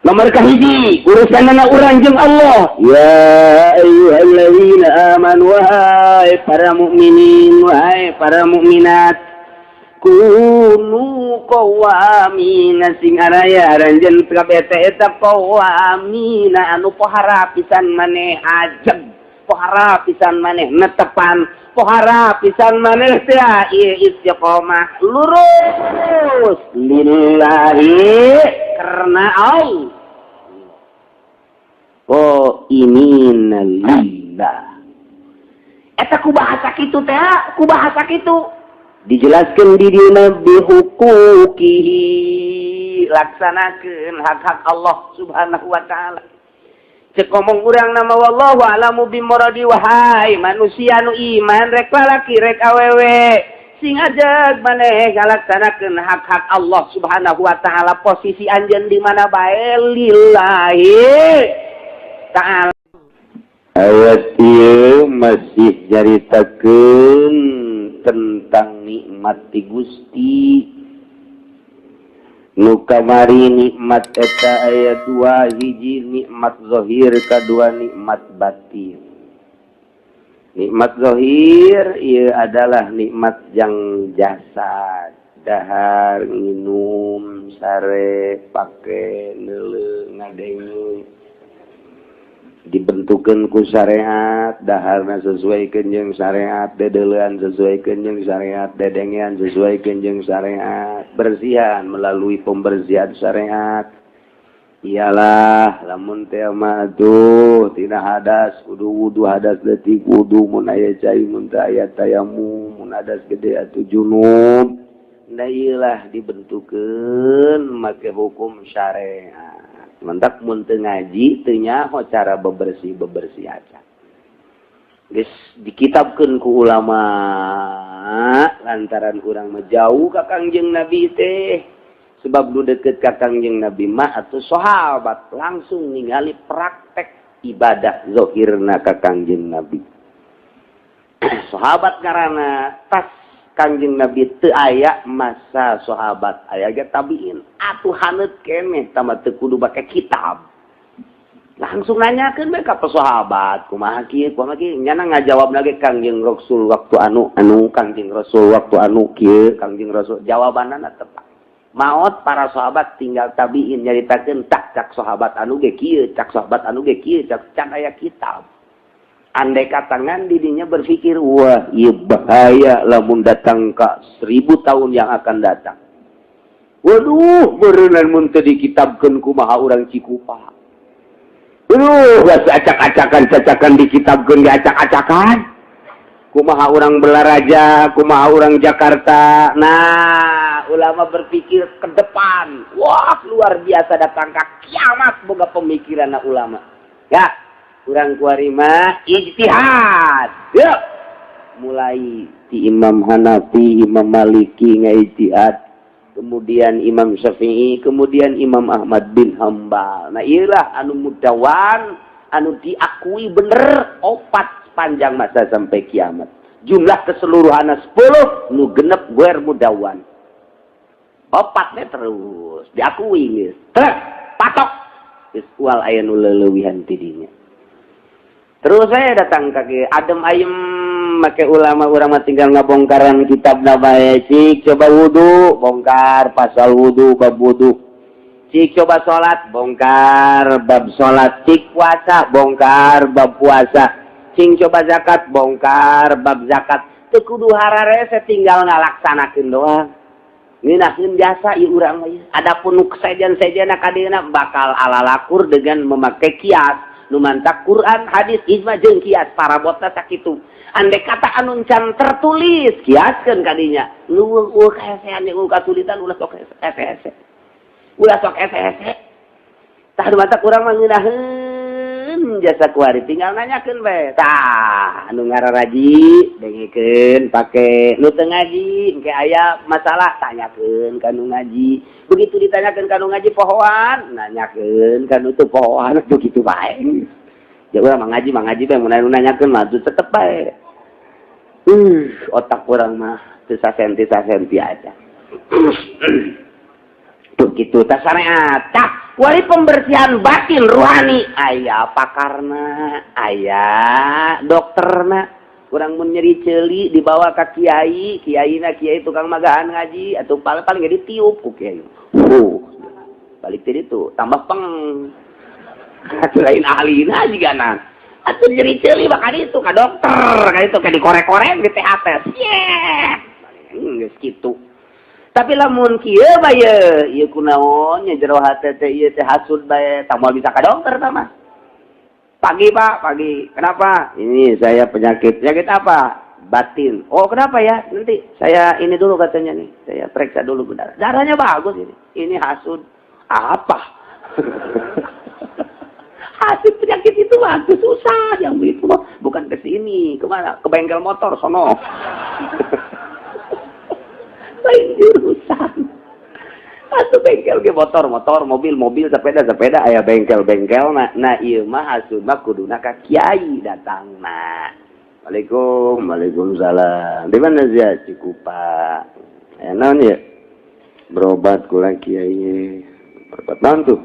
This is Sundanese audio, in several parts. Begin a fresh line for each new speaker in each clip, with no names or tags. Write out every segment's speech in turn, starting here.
Nomor kahiji, urusanana urang jeung Allah. Ya ayyuhalladzina amanu, wahai para mukminin, wahai para mukminat, kunu qawwamina, sing araya aranjeun kabeh teh eta qawwamina, anu pohara pisan maneh ajeg, pohara pisan maneh netepan, pohara pisan maneh teh ieu istiqomah lurus lillahi, karena Allah. Oh, ini lillah. Eta ku bahasa kitu teh, ku bahasa kitu dijelaskan di dina bihuquqihi, laksanakeun hak-hak Allah Subhanahu wa Taala. Cek ngomong urang nama, wallahu a'lamu bimuradi. Wahai manusia nu iman, rek lalaki rek awewe, sing ajeg maneh ngalaksanakeun hak-hak Allah Subhanahu wa Taala, posisi anjeun di mana bae, lillahi ta'ala. Ayat ieu masih nyaritakeun tentang nikmat ti Gusti. Nu kamari nikmat eta aya dua: hiji nikmat zahir, kadua nikmat batin. Nikmat zahir ieu adalah nikmat yang jasad, dahar, nginum, sare, pake, neuleu, ngadenge, dibentukan ku syariat. Daharna sesuai jeung syariat, dedelean sesuai jeung syariat, dedengean sesuai jeung syariat, bersihan melalui pembersihan syariat. Iyalah, lamun teh mah tuh tina hadas kudu wudu, hadas leutik wudu, mun aya cai, mun teu aya tayamum, mun hadas gede atuh junub. Nah, iyalah dibentukeun make hukum syariat. Mentak mun teu ngaji teu nyaho cara bebersih bebersih aja. Geus dikitabkeun ku ulama, lantaran urang mah jauh ka Kangjeng Nabi teh, sebab nu deket ka Kangjeng Nabi mah atau sahabat, langsung ningali praktek ibadah zohirna ka Kangjeng Nabi. Sahabat karena tas Kangjeng Nabi teu aya, masa sahabat aya ge tabiin atuh haneut keneh, tama teu kudu make kitab, langsung nanyakeun bae ka sahabat, kumaha kieu, kumaha kieu. Nyana ngajawab lagi, Kangjeng Rasul waktu anu anu, Kangjeng Rasul waktu anu kieu, Kangjeng Rasul jawabanana tepat. Maot para sahabat, tinggal tabiin nyaritakeun, tak cak sahabat anu ge kieu, cak sahabat anu ge kieu, cak can aya kitab. Andai katangan didinya berpikir, wah, iya bahaya lamun datang ke 1000 tahun yang akan datang. Waduh, berenang mun teu dikitabkeun, kumaha urang Cikupa? Waduh, geus acak-acakan cacakan, dikitabkeun ge acak-acakan. Kumaha urang Balaraja, kumaha urang Jakarta? Nah, ulama berpikir ke depan. Wah, luar biasa, datang ke kiamat boga pemikiran ulama. Ya, kurang kuarima ijtihad. Yuk. Mulai di Imam Hanafi, Imam Maliki ngaijtihad, kemudian Imam Syafi'i, kemudian Imam Ahmad bin Hambal. Nah, iyalah anu mudawan, anu diakui bener opat sepanjang masa sampai kiamat. Jumlah keseluruhan 10, nu genep guer mudawan. Opatnya terus diakui geus. Trek, patok. Geus ual aya nu leulewihan tidinya. Terus saya datang kaki adem ayem make ulama, urang mah tinggal ngabongkaran kitab bae. Cik coba wudu, bongkar pasal wudu, bab wudu. Cik coba salat, bongkar bab salat. Cik puasa, bongkar bab puasa. Cing coba zakat, bongkar bab zakat. Teu kudu hararese, tinggal ngalaksanakeun doang. Ngeunaheun jasa ieu urang mah. Adapun nu sejen-sejenna kadieuna bakal ala lakur dengan memakai kias. Nu mantak Quran, hadis, ijma jeung kias parabotna sakitu. Andai kata anu can tertulis, kiaskeun kadinya. Nu eueuh kahesean jeung kasulitan, ulah sok hese-hese. Ulah sok hese-hese. Tah, nu mantak urang mah ngeunaheun jasa kuari, tinggal nanyakeun bae. Tah, anu ngararaji dengekeun pake, nu teu ngaji engke aya masalah tanyakeun ka nu ngaji. Begitu ditanyakeun ka nu ngaji pohoan, nanyakeun ka nu teu pohoan, begitu bae. Ya urang mah ngaji bae, mun anu nanyakeun mah tetep bae. Otak urang mah teu sasenti-sasenti aja. Tuh gitu tah syariat. Tah, wali pembersihan batin ruhani aya pakarna, aya dokterna. Kurang mun nyeri ceuli dibawa ka kiai, kiaina kiai tukang magahan ngaji atau paling paling ge ditiup ku kiai. Balik tadi itu tambah peng. Atuh lain ahlina juga nah. Atuh nyeri ceuli bakal itu ka dokter, ka itu ka dikorek-korek di THT. Yeah. Geus kitu. Tapi lamun kieu bae ieu kunaon nya jero hate teh ieu teh hasud bae, tah moal bisa ka dokter tah mah. Pagi, Pak, pagi. Kenapa? Ini saya penyakit. Penyakit apa? Batin. Oh, kenapa ya? Nanti saya ini dulu katanya nih. Saya periksa dulu benar. Darahnya bagus ini. Ini hasud. Apa? Hasud penyakit itu bagus susah. Yang itu mah bukan ke sini, kemana? Ke bengkel motor sono. Lain jurusan. Atuh bengkel ge motor, motor, mobil, mobil, sepeda, sepeda, aya bengkel-bengkel. Nah, nah ieu mah hasud mah kuduna ka kiai datangna. Waalaikum, waalaikumsalam. Di mana sih Cikupa? Eh, naon ya? Berobat kula, kiai. Berobat naon tuh?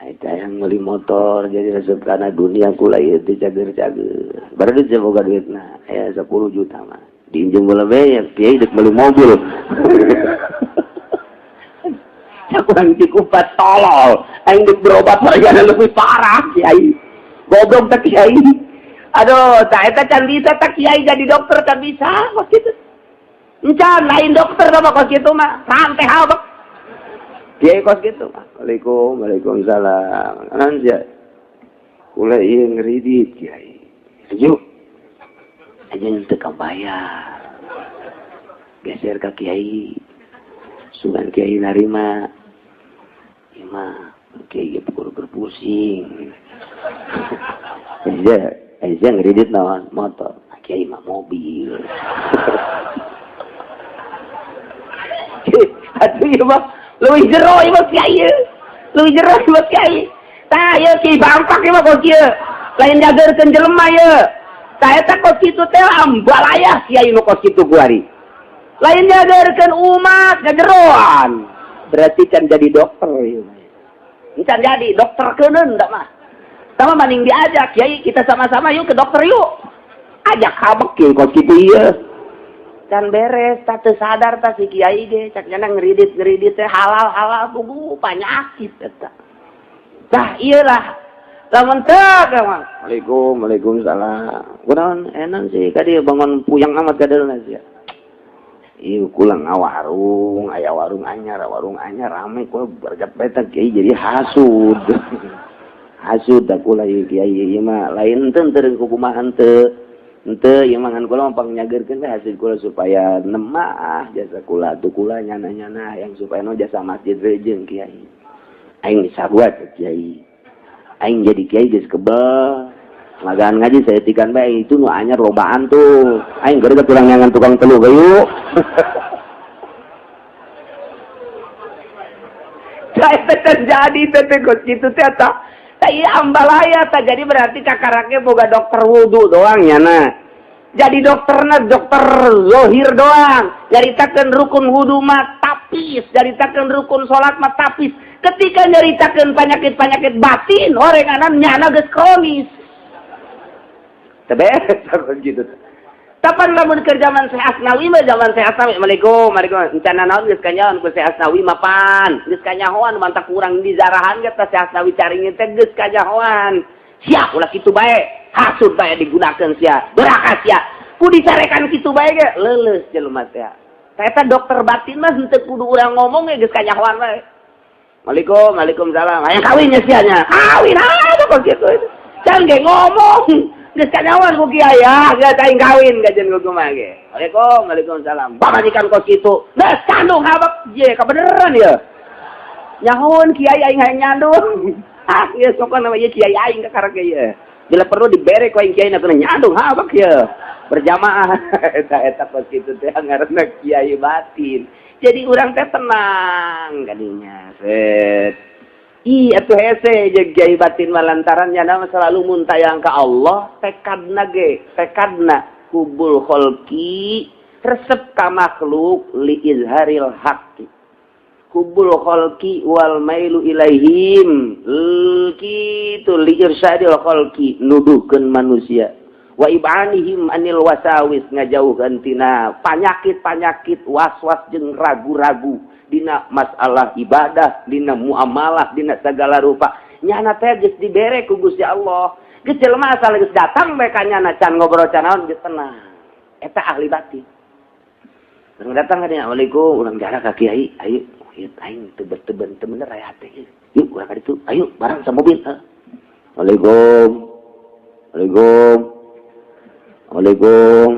Eta yang beli motor jadi resep karena dunia kula ieu teh cager-cager. Baru duit saya boga duitna, aya 10 juta mah. Diinjem bola be ya, kiai dek beli mobil. Kurang Cikupa tolol. Aing dek berobat mah lebih parah kiai. Goblok tak kiai. Aduh, tak eta can bisa tak kiai jadi dokter can bisa kos kitu. Encan lain dokter mah kos kitu mah. Santai habek. Kiai kos kitu mah. Waalaikum, waalaikumsalam. Naon sia? Kula ieu ngeridit kiai. Ayo. Aja teu kabayar. Geser ka kiai. Sugan kiai narima. Ieu mah kiai ge pukul berpusing. Aja, aja ngeridit naon motor. Kiai mah mobil. Atuh ieu mah leuwih jero ieu mah kiai. Leuwih jero ieu mah kiai. Tah ieu kiai bangpak ieu mah kos kieu. Lain jagerkeun jelema ieu. Tah eta kos kitu teh ambalayah kiai nu kos kitu kuari. Lain jagerkeun umat jageroan. Berarti kan jadi dokter ieu mah. Can jadi dokter keuneun da mah. Sama maning diajak, kiai kita sama-sama yuk ke dokter yuk. Ajak habek kieu kos kitu ieu. Can beres, tak teu sadar ta si kiai ge, cak nyana ngeridit-ngeridit teh halal-halal kudu penyakit eta. Tah ieu lah. Lamun teu mah. Waalaikum, waalaikumsalam. Kunaon enak sih ka dieu bangun puyang amat ka dieu sia. Ieu kula ngawarung, aya warung anyar rame kula berjap eta kiai jadi hasud. Hasud da kula ieu kiai ieu mah lain teu teu kukumaha teu. Henteu ieu mah ngan kula mah pangnyageukeun we hasil kula supaya nemah jasa kula tuh kula nyana-nyana yang supaya no jasa masjid rejeung kiai. Aing sarua teh kiai. Aing jadi kiai geus kebel. Magaan ngaji saya tikan bae itu nu anyar lobaan tuh. Aing geus tukang nyangan tukang telu gayu. Saya terjadi teh kos kitu teh eta. Tah ieu ambalaya tah jadi berarti kakaraknya boga dokter wudu doang nyana. Jadi dokterna dokter zohir doang. Nyaritakeun rukun wudu mah tapis, nyaritakeun rukun salat mah tapis. Ketika nyaritakeun penyakit-penyakit batin, orenganan nyana geus kronis. Teu beres gitu. Tapan lamun keur zaman Syekh Asnawi mah zaman Syekh Asnawi, Assalamualaikum, Waalaikumsalam. Encana naon geus kanyahoan ku Syekh Asnawi mapan. Geus kanyahoan mantak kurang di zarahan ge teh Syekh Asnawi caringin teh geus kanyahoan. Sia ulah kitu bae, hasud bae digunakeun sia, doraka sia. Ku dicarekan kitu bae ge leuleus jelema teh. Eta dokter batin mah henteu kudu urang ngomong ge geus kanyahoan bae. Waalaikum, waalaikumsalam. Hayang kawin nya sia nya. Kawin ah kok kitu. Can ge ngomong. Geus kanyahoan ku kiai ya, geus aing kawin gajen ku kumaha ge. Waalaikum, waalaikumsalam. Pamajikan kos kitu. Geus kandung habak je kabeneran ya. Nyahoan kiai aing hayang nyandung. Ah, ieu sok nama ieu kiai aing ka karek ge. Bila perlu dibere ku aing kiai na nyandung habak ye. Berjamaah eta eta kos kitu teh ngaranna kiai batin. Jadi urang teh tenang kadinya. Set. Ih, atuh hese jeung kiai batin mah lantaran nya selalu muntayang ka Allah, tekadna ge, tekadna kubul kholqi resep ka makhluk li izharil haqqi. Hubbul khalqi wal mailu ilaihim, kitu, li irsyadil khalqi, nuduhkeun manusia, wa ib'anihim anil wasawis, ngajauhkeun tina panyakit-panyakit was-was jeung ragu-ragu dina masalah ibadah, dina muamalah, dina segala rupa. Nyana teh geus dibere ku Gusti Allah. Geus jelema asal geus datang bae ka nyana, can ngobrol can naon, geus tenang. Eta ahli batin. Urang datang ka dinya, "Assalamualaikum, urang jarak ka kiai, ayo, ieu aing teu teu teu bener aya hate. Yuk, urang ka ditu, ayo bareng sa mobil." Assalamualaikum. Assalamualaikum. Assalamualaikum.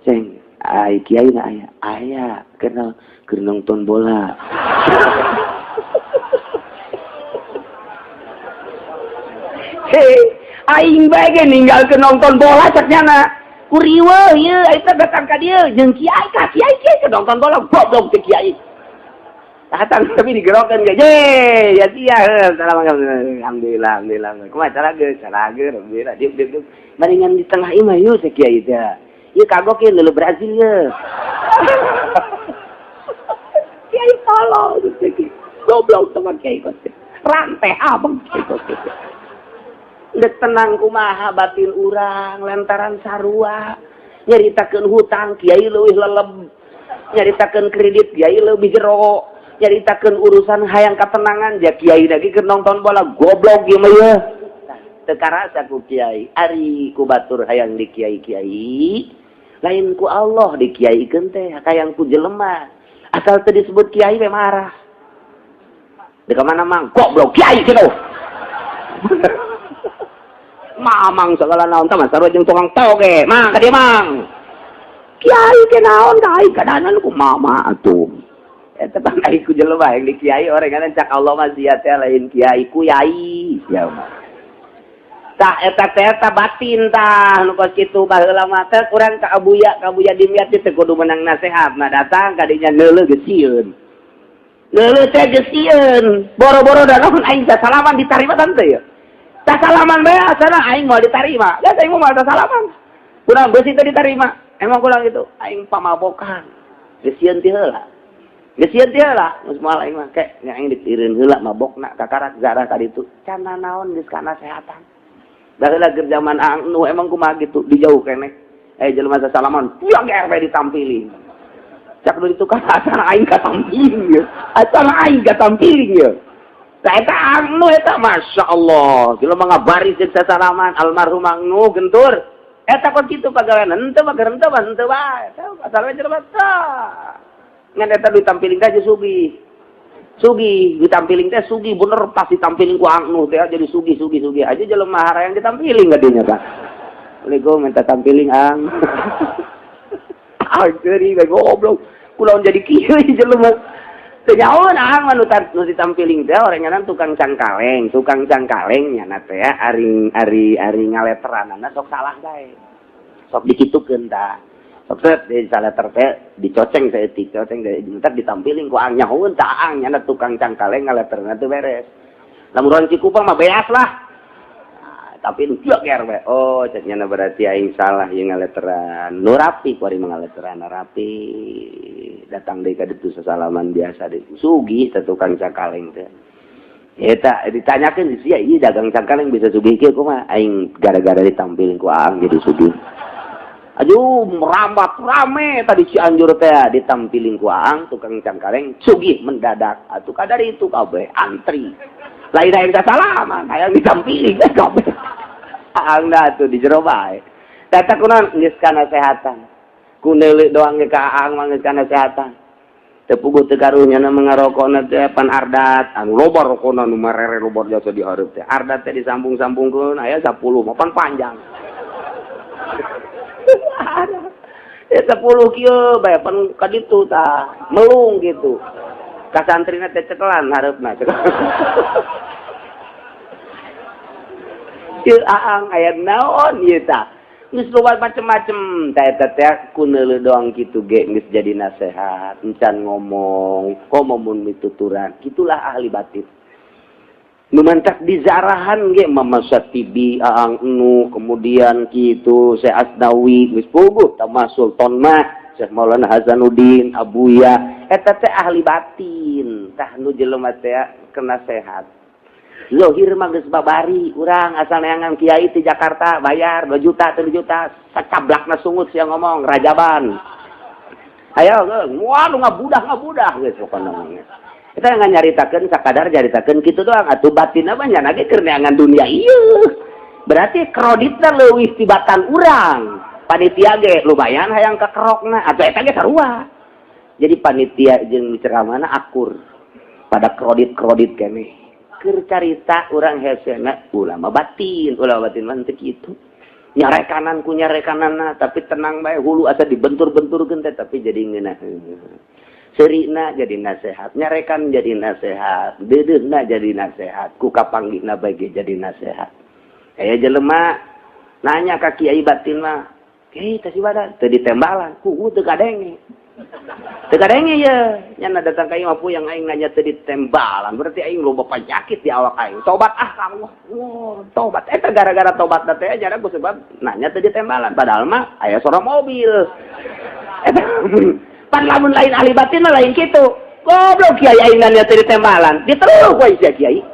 Ceng, ai kiai na aya? Aya, kenal keur nonton bola. Hei, aing bae ge ninggalkeun nonton bola, cek nyana. Ku riweuh ieu eta datang ka dieu jeung kiai, ka kiai, kiai keur nonton bola, goblok teh kiai. Datang tapi digerokan ge. Ye, ya sia, alhamdulillah, alhamdulillah. Kumaha cara ge? Cara ge, alhamdulillah. Diuk diuk diuk. Maringan di tengah imah yeuh teh kiai teh. Ieu kagok ieu leuleuh Brazil ye. Kiai tolong gitu. Goblok sama kiai kos. Rantai abang kiai kos. Dek tenang kumaha batin urang lantaran sarua nyaritakeun hutang kiai leuwih leleb, nyaritakeun kredit kiai leuwih jero, nyaritakeun urusan hayang katenangan ja kiai lagi keur nonton bola, goblok ieu mah ye. Teu karasa ku kiai ari ku batur hayang di kiai-kiai, lain ku Allah dikiaikeun teh, hayang ku jelema. Asal teu disebut kiai we marah. Di mana mang goblok kiai kitu. Mamang segala naon tah sarua jeung tukang toge. Mang ka dieu mang. Kiai ke naon ka aing kadanan ku mama atuh. Eta tah ai ku jelema yang di kiai orang kan cak Allah mah sia teh lain kiai, ku yai sia mah. Tah eta teh eta batin tah nu kos kitu. Baheula mah teh urang ka Abuya Dimyati teh kudu menang nasehat. Nah, datang ka dinya neuleuh geus sieun. Neuleuh teh geus sieun. Boro-boro da naon aing salaman ditarima tante ya. Tak salaman bae asana aing mau diterima. Geus aing mau salaman. Kurang beusi teh diterima. Emang kurang itu aing pamabokan. Geus sieun ti heula. Geus sieun ti heula. Geus moal aing mah kek nya aing ditireun heula mabokna kakarak zarah ka ditu. Can naon geus kana sehatan. Baheula keur zaman anu emang kumaha gitu dijauh keneh. Eh, jelema salaman, piang ge ditampiling. Cak nu ditu kan asana aing katampiling ye. Asana aing katampiling ye. Eta anu eta masya Allah, jelema ngabaris jeung sasalaman almarhum anu gentur. Eta kok kitu pagawean henteu mah henteu mah henteu bae. Eta asal we jelema tah. Ngan eta ditampiling teh sugih. Sugih, ditampiling teh sugih bener, pas ditampiling ku anu teh jadi sugih sugih sugih aja jelema harayang ditampiling ka dinya tah. Assalamualaikum, minta tampiling ang. Ah, geuri goblok. Kulaon jadi kieu jelema. Nyaon ang anu nu ditampiling teh orenganan tukang cangkaleng, tukang cangkaleng nyana teh ari ari ari ngaleteranana sok salah bae. Sok dikitukeun tah. Sok set di saleter teh dicoceng saeutik, coceng ntar ditampiling ku ang, nyahoeun tah ang nyana tukang cangkaleng ngaleterna teu beres. Lamun urang Cikupang mah beas lah. Nah, tapi nu ger we. Oh, cek nyana berarti aing salah ieu ngaleteran. Nu rapi ku ari ngaleteran rapi. Datang deui ka ditu sasalaman biasa deui. Sugih teh tukang cangkaleng teh. Eta ditanyakeun sia ieu dagang cangkaleng bisa sugih kieu kumaha? Aing gara-gara ditampiling ku aang jadi sugih. Aduh, merambat rame tadi Cianjur teh ditampiling ku aang tukang cangkaleng sugih mendadak. Atuh kadar itu kabeh antri. Lain hayang salaman, hayang ditampiling kabeh. Aang dah tuh di jero bae. Eta kunaon geus kana sehatan. Ku neuleuk doang ge ka aang mah geus kana sehatan. Teu puguh teu karunya na ngarokona teh pan ardat anu loba rokona nu marere loba jasa di hareup teh. Ardat teh disambung-sambungkeun aya 10 mah pan panjang. Ya 10 kieu bae pan ka ditu tah melung gitu. Ka santrina teh cekelan hareupna. Ieu aang aya naon ieu tah? Geus loba macem-macem tah eta teh ku neuleuh doang kitu ge geus jadi nasehat, encan ngomong, komo mun mituturan. Kitulah ahli batin. Nu mantak dizarahan ge Mama Satibi, Aang Nu, kemudian kitu Syekh Asnawi geus puguh tama Sultan mah. Syekh Maulana Hasanuddin, Abuya, eta teh ahli batin. Tah, nu jelema teh kena sehat Zohir mah geus babari. Urang asal neangan kiai di Jakarta, bayar 2 juta, 3 juta, sacablakna sungut sia ngomong rajaban. Ayo, waduh, ngabudah ngabudah geus pokona. Kita nggak nyaritakeun, sakadar nyaritakeun kitu doang. Atuh batin mah nya ge keur neangan dunia ieu. Berarti kreditna leuwih tibatan urang. Panitia ge lumayan hayang kekerokna, atuh eta ge sarua. Jadi panitia jeung ceramahna akur pada kredit-kredit keneh. Keur carita urang hesena ulama batin, ulama batin mah teu kitu. Nyarekanan ku nyarekanana, tapi tenang bae, hulu asa dibentur-benturkeun teh, tapi jadi ngeunah. Serina jadi nasehat, nyarekan jadi nasehat, deudeuhna jadi nasehat, ku kapanggihna bae jadi nasehat. Aya jelema nanya ka kiai batin mah, "Kiai, teh ibadah teu ditembalan, ku teu kadenge." Teu kadenge ye, nyana datang ka imah, "Puyang aing nanya teu ditembalan, berarti aing loba penyakit di awak aing. Tobat ah kamu." Wah, tobat. Eta gara-gara tobat teh jara ku sebab nanya teu ditembalan, padahal mah aya suara mobil. Eta pan lamun lain ahli batin mah lain kitu. "Goblok kiai, aing nanya teu ditembalan." Diteluh ku aing sia kiai.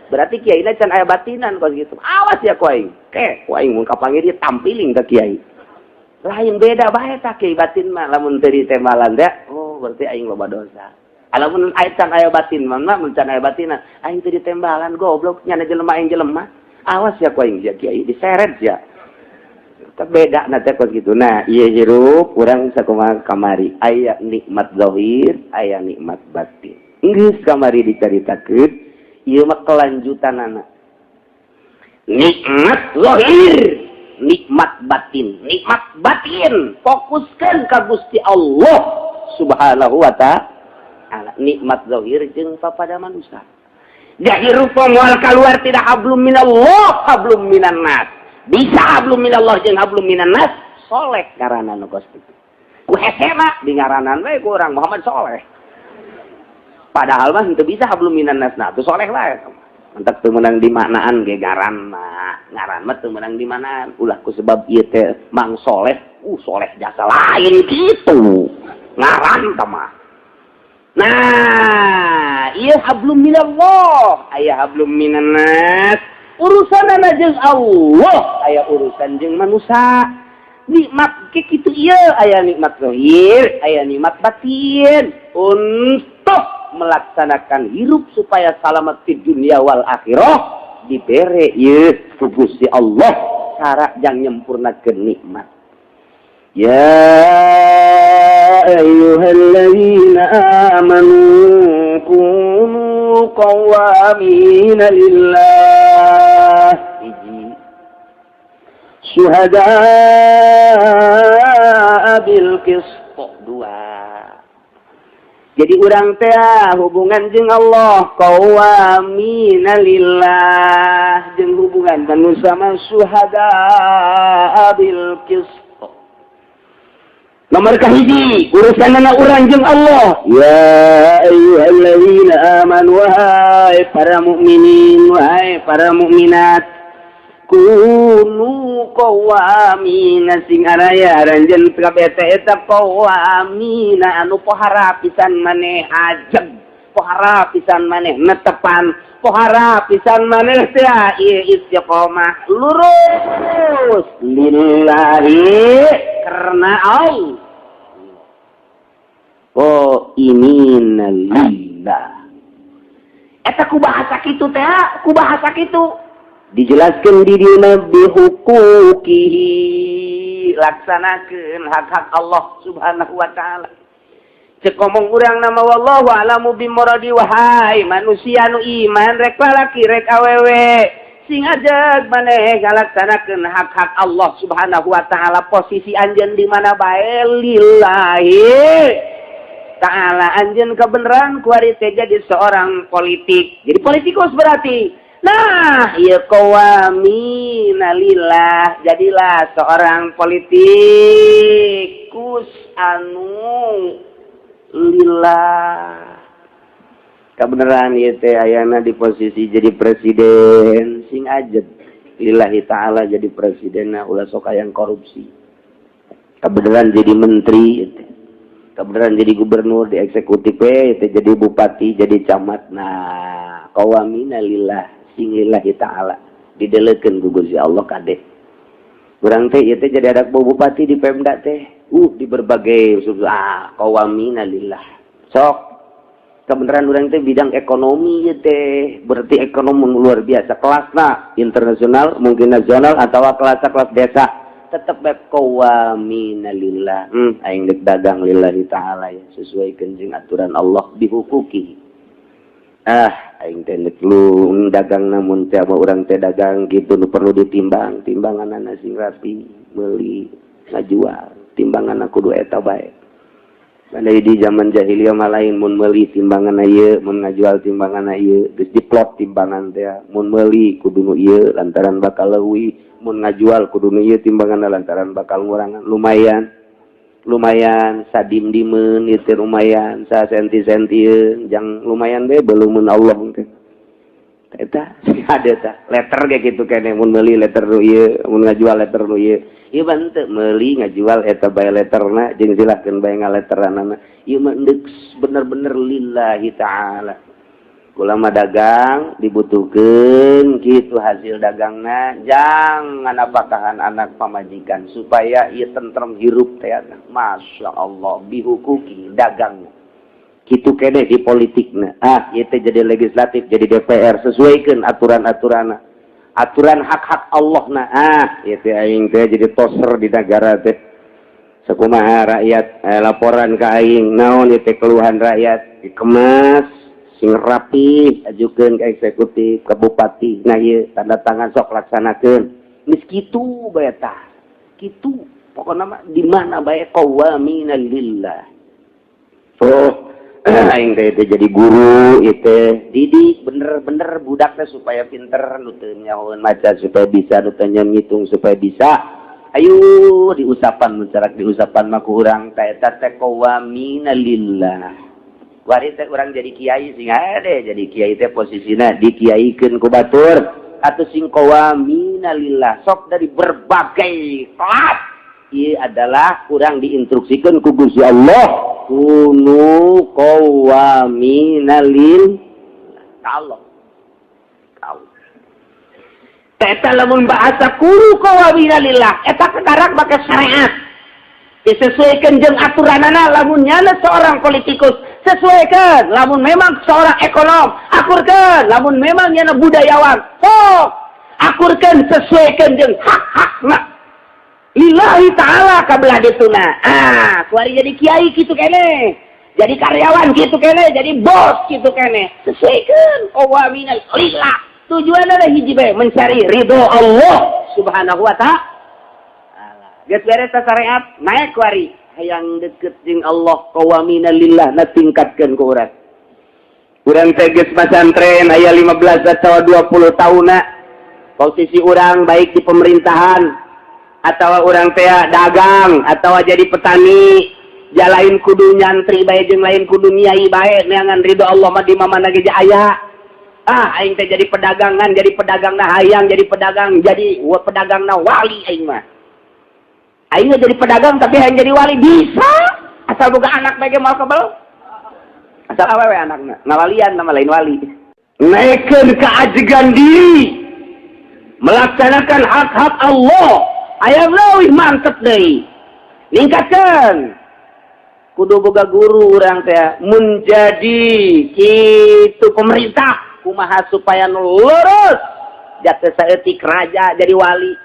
Berarti kiai can aya batinan kos gitu. Awas ya ku aing. Ke, ku aing mun kapanggih dia tampiling ke kiai. Lain, beda bae tah kiai batin mah. Lamun teu ditembalan teh, oh, berarti aing loba dosa. Lamun aya can aya batin mah, mun can aya batina, aing teu ditembalan, goblok nyana jelema, aing jelema. Awas ya ku aing sia kiai, diseret ya. Beda na teh kos gitu. Nah, ieu hirup urang sakumaha kamari, aya nikmat zahir, aya nikmat batin. Geus kamari dicaritakeun, ieu mah kelanjutanana. Nikmat zahir, nikmat batin, nikmat batin fokuskan ka Gusti Allah Subhanahu wa Ta'ala. Nikmat zahir jeung papada manusia. Jadi rupa moal keluar tidak hablum minallah, hablum minan nas. Bisa hablum minallah jeung hablum minan nas, soleh ngaranna nu kos kitu. Ku hesena di ngaranan we ku urang Muhammad Soleh. Padahal mah henteu bisa hablum minan nas, nah tuh soleh lah. Mantak teu meunang dimaknaan ge ngaran mah. Ngaran mah teu meunang dimaknaan. Ulah ku sebab ieu teh Mang Soleh, soleh jasa lain gitu. Ngaran tah mah. Nah, ieu hablum minallah, aya hablum minan nas. Urusan jeung Allah, aya urusan jeung manusia. Nikmat ke kitu ieu, aya nikmat zahir, aya nikmat batin. Untuk melaksanakan hirup supaya selamat di dunia wal akhirah dibere ieu ku Gusti Allah cara jang nyempurnakeun nikmat. Ya ayyuhalladzina amanu kunu qawwamina lillah, hiji, syuhada bil qist, dua. Jadi urang teh hubungan jeung Allah qawwamina lillah, jeung hubungan manusia mah syuhada bil qist. Nomor kahiji, urusan anak urang jeung Allah. Ya ayyuhalladzina amanu, wahai para mukminin, wahai para mukminat, kunu qawwamina, sing araya aranjeun kabeh teh eta qawwamina, anu pohara pisan maneh ajeg, pohara pisan maneh netepan, pohara pisan maneh teh ieu istiqomah lurus lillahi, karena Allah. Oh, ini lillah. Eta ku bahasa kitu teh, ku bahasa kitu dijelaskan di dina bihuquqihi, laksanakeun hak-hak Allah Subhanahu wa Taala. Cek ngomong urang nama, wallahu a'lamu bimuradi. Wahai manusia nu iman, rek lalaki rek awewe, sing ajeg maneh ngalaksanakeun hak-hak Allah Subhanahu wa Taala. Posisi anjeun di mana bae, lillahi ta'ala. Anjeun kebenaran kuari teh jadi seorang politik, jadi politikus berarti. Nah, ieu qawwamina lillah, jadilah seorang politikus anu lillah. Kebenaran ieu teh ayana di posisi jadi presiden, sing ajeg lillahi ta'ala jadi presiden, nah, ulah sok hayang korupsi. Kebenaran jadi menteri ieu teh. Kebenaran jadi gubernur di eksekutif we teh, jadi bupati, jadi camat. Nah, qawwamina lillah, sing lillahi ta'ala, didelekeun ku Gusti Allah. Kade urang teh ieu teh jadi ada bupati di Pemda teh, di berbagai, ah, qawwamina lillah. Sok kebenaran urang teh bidang ekonomi ieu teh, berarti ekonomi luar biasa, kelasna internasional, mungkin nasional atau kelas kelas desa, tetap bae qawwamina lillah. Aing dek dagang lillahi ta'ala ya, sesuai jeung aturan Allah bihuquqi. Ah, aing teh dek lu dagang, namun teh urang teh dagang gitu nu perlu ditimbang, timbangan sing rapi, meuli ngajual timbangan kudu eta bae. Mana di zaman jahiliyah mah lain, mun meuli timbangan ieu, mun ngajual timbangan ieu, geus diplot timbangan teh. Mun meuli kudu nu ieu lantaran bakal leuwih, mun ngajual kudu nu ieu timbangan lantaran bakal ngurangan. Lumayan, lumayan sadim dimeun ieu teh, lumayan sa senti-sentieun, jang lumayan be belum Allah teh. Eta ada tah letter kayak gitu kene, mun meuli letter nu ieu, mun ngajual letter nu ieu. Ieu mah henteu, meuli ngajual eta bae letterna jeung silahkeun bae ngaletteranana. Ieu mah endek bener-bener lillahi ta'ala. Ulama dagang dibutuhkan gitu, hasil dagangna jangan apakahan anak pamajikan supaya ia tentrem hirup teh. Masya Allah, bihuquqi dagang gitu kene di politikna. Ah, ieu teh jadi legislatif, jadi DPR, sesuaikan aturan-aturan, aturan hak-hak Allah. Nah, ah, ieu teh aing teh jadi toser di negara teh, sakumaha rakyat laporan ke aing, naon ieu teh keluhan rakyat, dikemas sing rapi, ajukeun ke eksekutif, ke bupati. Nah, ieu tanda tangan, sok laksanakeun. Geus kitu bae tah, kitu pokokna mah di mana bae qawwamina lillah. Oh, aing teh jadi guru ieu teh, didik bener-bener budak teh supaya pinter, nu teu nyahoeun maca supaya bisa, nu teu ngitung supaya bisa. Ayo diusapan, mencarak diusapan mah ku urang teh, eta teh qawwamina lillah. Wari teh urang jadi kiai, sing deh jadi kiai teh posisina dikiaikeun ku batur atau sing qawwamina lillah. Sok dari berbagai kelas, ieu adalah kurang diinstruksikan ku Gusti Allah, kunu qawwamina lil Allah. Kau eta lamun bahasa kunu qawwamina lillah, eta kekarak make syariat, disesuaikan jeung aturanana. Lamun nyana seorang politikus, sesuaikan. Lamun memang seorang ekonom, akurkan. Lamun memang nyana budayawan, sok akurkan, sesuaikan jeung hak-hakna lillahi ta'ala kabelah dituna. Ah, kuari jadi kiai kitu kene, jadi karyawan kitu kene, jadi bos kitu kene, sesuaikan qawwamina lillah. Tujuan adalah hiji bae, mencari ridho Allah Subhanahu wa Ta'ala. Geus beres syariat, naik kuari hayang deket jeung Allah, qawwamina lillah na tingkatkeun ku urang. Urang teh geus masantren aya 15 atau 20 tahunna. Posisi urang baik di pemerintahan atau urang teh dagang atau jadi petani, jalain kudu nyantri bae jeung lain kudu nyai bae, neangan ridho Allah mah di mana ge aya. Ah, aing teh jadi pedagangan, jadi pedagang na hayang jadi pedagang, jadi pedagang na wali aing mah. Aing jadi pedagang tapi hayang jadi wali bisa, asal boga anak bae ge moal kebel, asal awewe anakna ngawalian, nama lain wali. Naikkeun keajegan diri melaksanakan hak-hak Allah, aya leuwih mantep deui, ningkatkeun kudu boga guru urang teh. Menjadi kitu pemerintah kumaha supaya nu lurus, jatuh saeutik raja jadi wali,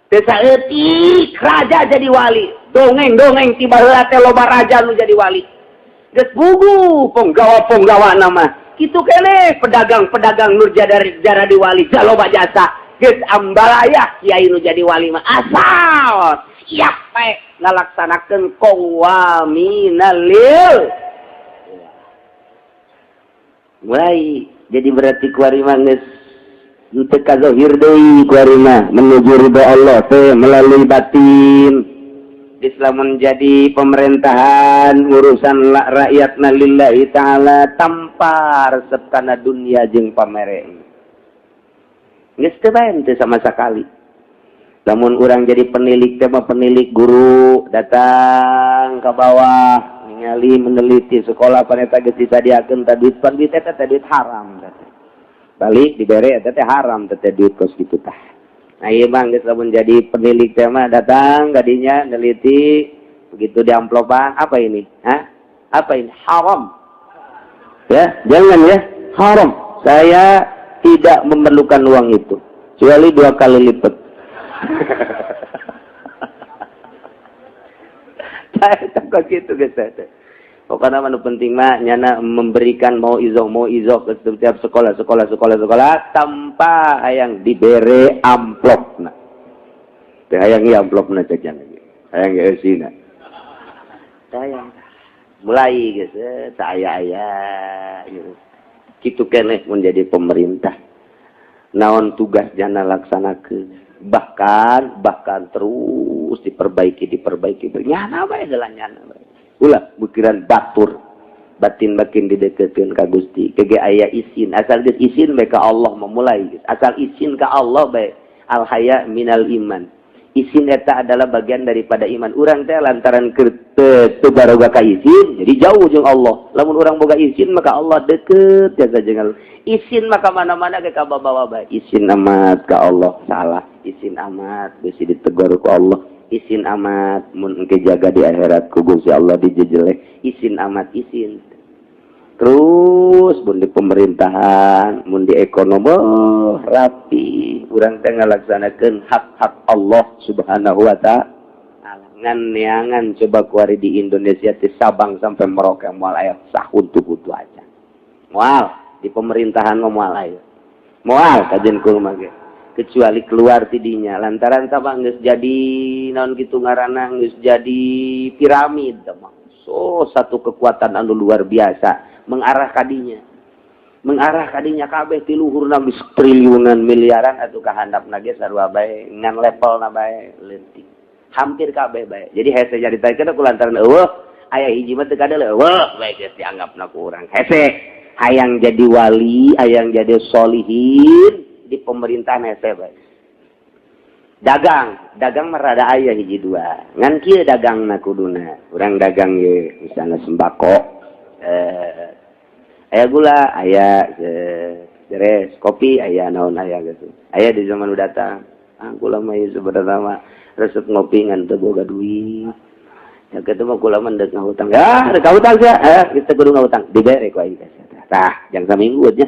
teu saeutik raja jadi wali. Dongeng-dongeng tiba heula teh loba raja nu jadi wali, geus bugu penggawa-penggawa nama kitu kene. Pedagang-pedagang nu jara di wali jaloba jasa, geus ambalaya. Kiai nu jadi wali mah asal siap bae ngalaksanakeun qawwamina lil. Mulai jadi berarti kuari mah geus henteu kazohir deui, kuari mah menuju ridho Allah teh melalui batin. Islam menjadi pemerintahan, urusan rakyat na lillahi ta'ala, tanpa resep kana dunia jeung pamere. Geus teu bae teu sama sekali. Lamun urang jadi penilik teh mah, penilik guru datang ke bawah, ningali, meneliti sekolah, pan eta geus disadiakeun tah duit, pan duit eta teh duit haram teh. Balik dibere eta teh haram teh duit kos kitu tah. Nah, ieu mah geus lamun jadi penilik teh mah datang gadinya neliti, begitu di amplopan, apa ini? Hah? Apa ini? Haram. Ya, jangan ya, haram. Saya tidak memerlukan uang itu kecuali dua kali lipat. Saya takut gitu guys. Pokoknya mana penting mah nyana memberikan mau izoh ke setiap sekolah, sekolah, sekolah, sekolah tanpa hayang dibere amplop nah. Teh hayang ieu amplop na cek nyana. Hayang ge eusina. Hayang. Mulai geus saya aya gitu. Kitu keneh menjadi pemerintah. Naon tugas jana laksanakeun. Bahkan bahkan terus diperbaiki, diperbaiki, nyana bae jalan nyana bae. Ulah mikiran batur, batin makin dideketkeun ka Gusti kege aya isin, asal geus isin bae ka Allah memulai geus, asal isin ka Allah bae. Al haya minal iman, isin eta adalah bagian daripada iman. Urang teh lantaran keur teu baroga ka isin jadi jauh jeung Allah. Lamun urang boga isin maka Allah deket jasa jeung Allah. Isin maka mana-mana ke kabawa bae, isin amat ka Allah, salah isin amat bisi ditegur ku Allah, isin amat mun engke jaga di akhirat ku Gusti Allah dijejeleh, isin amat, isin terus. Mun di pemerintahan, mun di ekonomi, oh, rapi urang teh ngalaksanakeun hak-hak Allah Subhanahu wa Ta'ala. Ngan neangan coba kuari di Indonesia ti Sabang sampai Merauke moal aya sahuntu-huntu aja, moal di pemerintahan mah moal aya, moal kajen kumaha ge, kecuali keluar tidinya lantaran Sabang geus jadi naon kitu ngaranna, geus jadi piramid. So satu kekuatan anu luar biasa mengarah kadinya, mengarah kadinya kabeh ti luhurna geus triliunan, miliaran, atuh ka handapna ge sarua bae, ngan levelna bae leutik, hampir kabeh bae. Jadi hese nyaritakeun ku lantaran eueuh aya hiji mah teu kadeuleu, eueuh bae geus dianggapna ku urang hese. Hayang jadi wali, hayang jadi solihin di pemerintahan hese bae. Dagang, dagang mah rada aya hiji dua, ngan kieu dagangna kuduna urang dagang ye misalnya sembako, aya gula, aya beres, kopi aya, naon aya gitu. Aya di zaman udah datang, ah, kula mah ieu sebenarnya mah resep ngopi ngan teu boga duit ya, kitu mah kula mah ndek ngahutang ya, rek ngahutang sia, eh kita kudu ngahutang, dibere ku aing tah jang saminggu nya.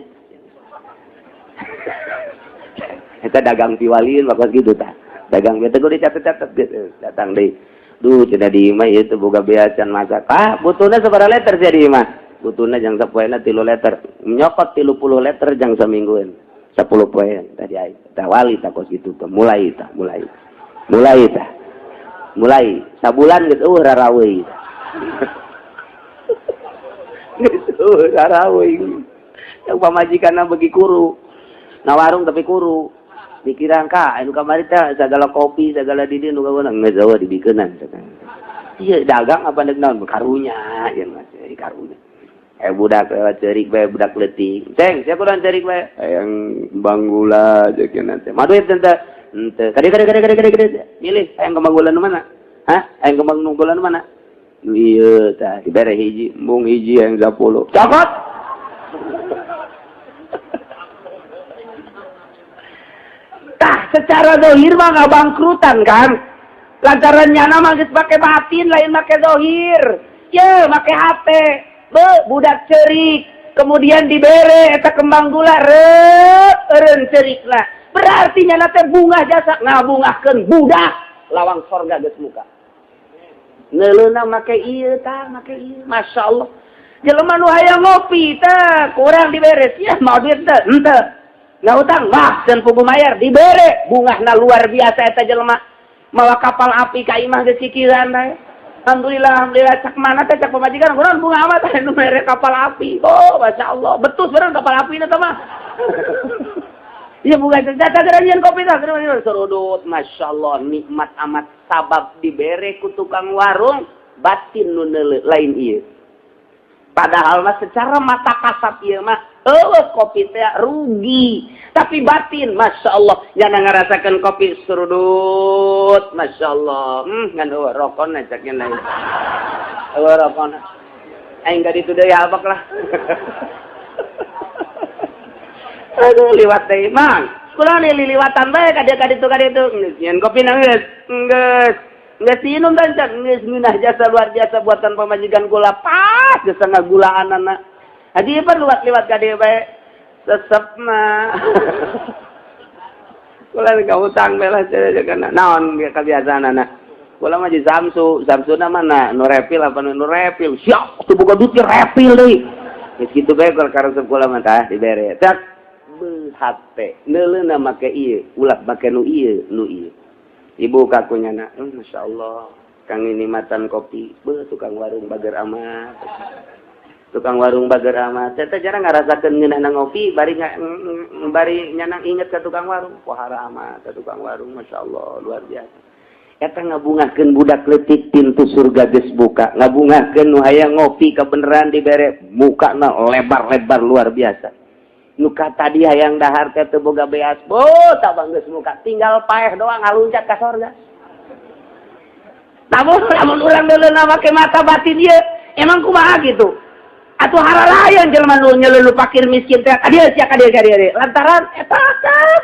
Eta dagang piwalieun mah gitu tah. Dagang teh kudu dicatet-catet gitu. Datang deui. Duh, cenah di imah ieu teu boga bea can masak. Ah, butuhna sabaraha liter sia di imah? Butuhna jang sapoena 3 liter. Nyokot 30 liter jang saminggueun. 10 poe tadi aing. Tah wali tah kos kitu tah. Mulai tah, mulai. Mulai tah. Mulai sabulan geus eueuh raraweui. Geus eueuh raraweui. Yang pamajikanna bagi kuru. Na warung tapi kuru. Dikirang ka anu kamari teh segala kopi segala di dieu nu kaweunang geus eueuh dibikeunan. Iya dagang apa deuk naon karunya ya mas, karunya. Eh, budak lewat cerik bae, budak leutik. Ceng, siapa kurang cerik bae? Hayang banggula jeung nanti. Mah duit teh henteu. Kade kade kade kade kade kade. Milih hayang kembang gula nu mana? Hah? Hayang kembang gula nu mana? Nu ieu tah dibere hiji, embung hiji hayang 10. Cokot. Tah secara dohir mah nggak bangkrutan kan? Lantaran nyana mah geus make batin lain make dohir. Ye, make hate. Be, budak cerik, kemudian dibere eta kembang gula reup eureun cerikna. Berarti nyana teh bungah jasa ngabungahkeun budak, lawang sorga geus muka. Neuleuna make ieu tah, make ieu. Masya Allah. Jelema nu hayang ngopi tah kurang diberes ya, mau duit teh henteu. Nggak utang, wah, dan pugu mayar, dibere, bungahna luar biasa eta jelema. Mawa kapal api ka imah geus kikiran teh. Alhamdulillah, alhamdulillah, cak mana teh cak pamajikan, kurang bunga amat teh nu mere kapal api. Oh, masya Allah, betul bener kapal api na mah. Iya bunga teh teh nyian kopi teh, serudut, masya Allah, nikmat amat sabab dibere ku tukang warung, batin nu lain ieu. Padahal mah secara mata kasat ieu mah eueuh kopi teh rugi. Tapi batin, Masya Allah, nyana ngerasakan kopi serudut, Masya Allah. Ngan euweuh rokona caknya na. Euweuh rokona. Aing ka ditu deui abak lah. Aduh, liwat deui, Mang. Kula liliwatan bae ka dieu, ka ditu, ka ditu. Geus nyeun kopi na geus. Geus. Geus minum dan cak geus ngeunah jasa, luar biasa buatan pamajikan kula, pas geus ngagulaanana. Haji pan liwat-liwat ka dieu bae. Sesep mah. Kula ka utang bae lah kana. Naon kebiasaanana? Kula mah di Samsu, Samsuna mana? Nu refill apa nu refill? Siap, tuh boga duit refill deui. Geus kitu bae kalau karesep kula mah tah dibere. Tak hate neuleuna make ieu, ulah make nu ieu, nu ieu. Ibu kakunya na, Masya Allah, kang ini matan kopi, beuh, tukang warung bager amat. Tukang warung bager amat. Teh jarang ngarasakeun ngeunahna ngopi, bari bari nyana inget ke tukang warung. Pohara amat ke tukang warung, Masya Allah, luar biasa. Eta ngabungahkeun budak leutik, pintu surga geus buka. Ngabungahkeun nu hayang ngopi kebeneran dibere, mukana lebar-lebar luar biasa. Nuka tadi hayang dahar teh teu boga beas, bo tabang geus muka, tinggal paeh doang ngaluncat ka sorga. Namun lamun urang deuleuh make mata batin ieu, emang kumaha gitu? Atuh haralayan jelema nu nyelulu fakir miskin teh, ka dieu sia, ka dieu, ka dieu. Lantaran eta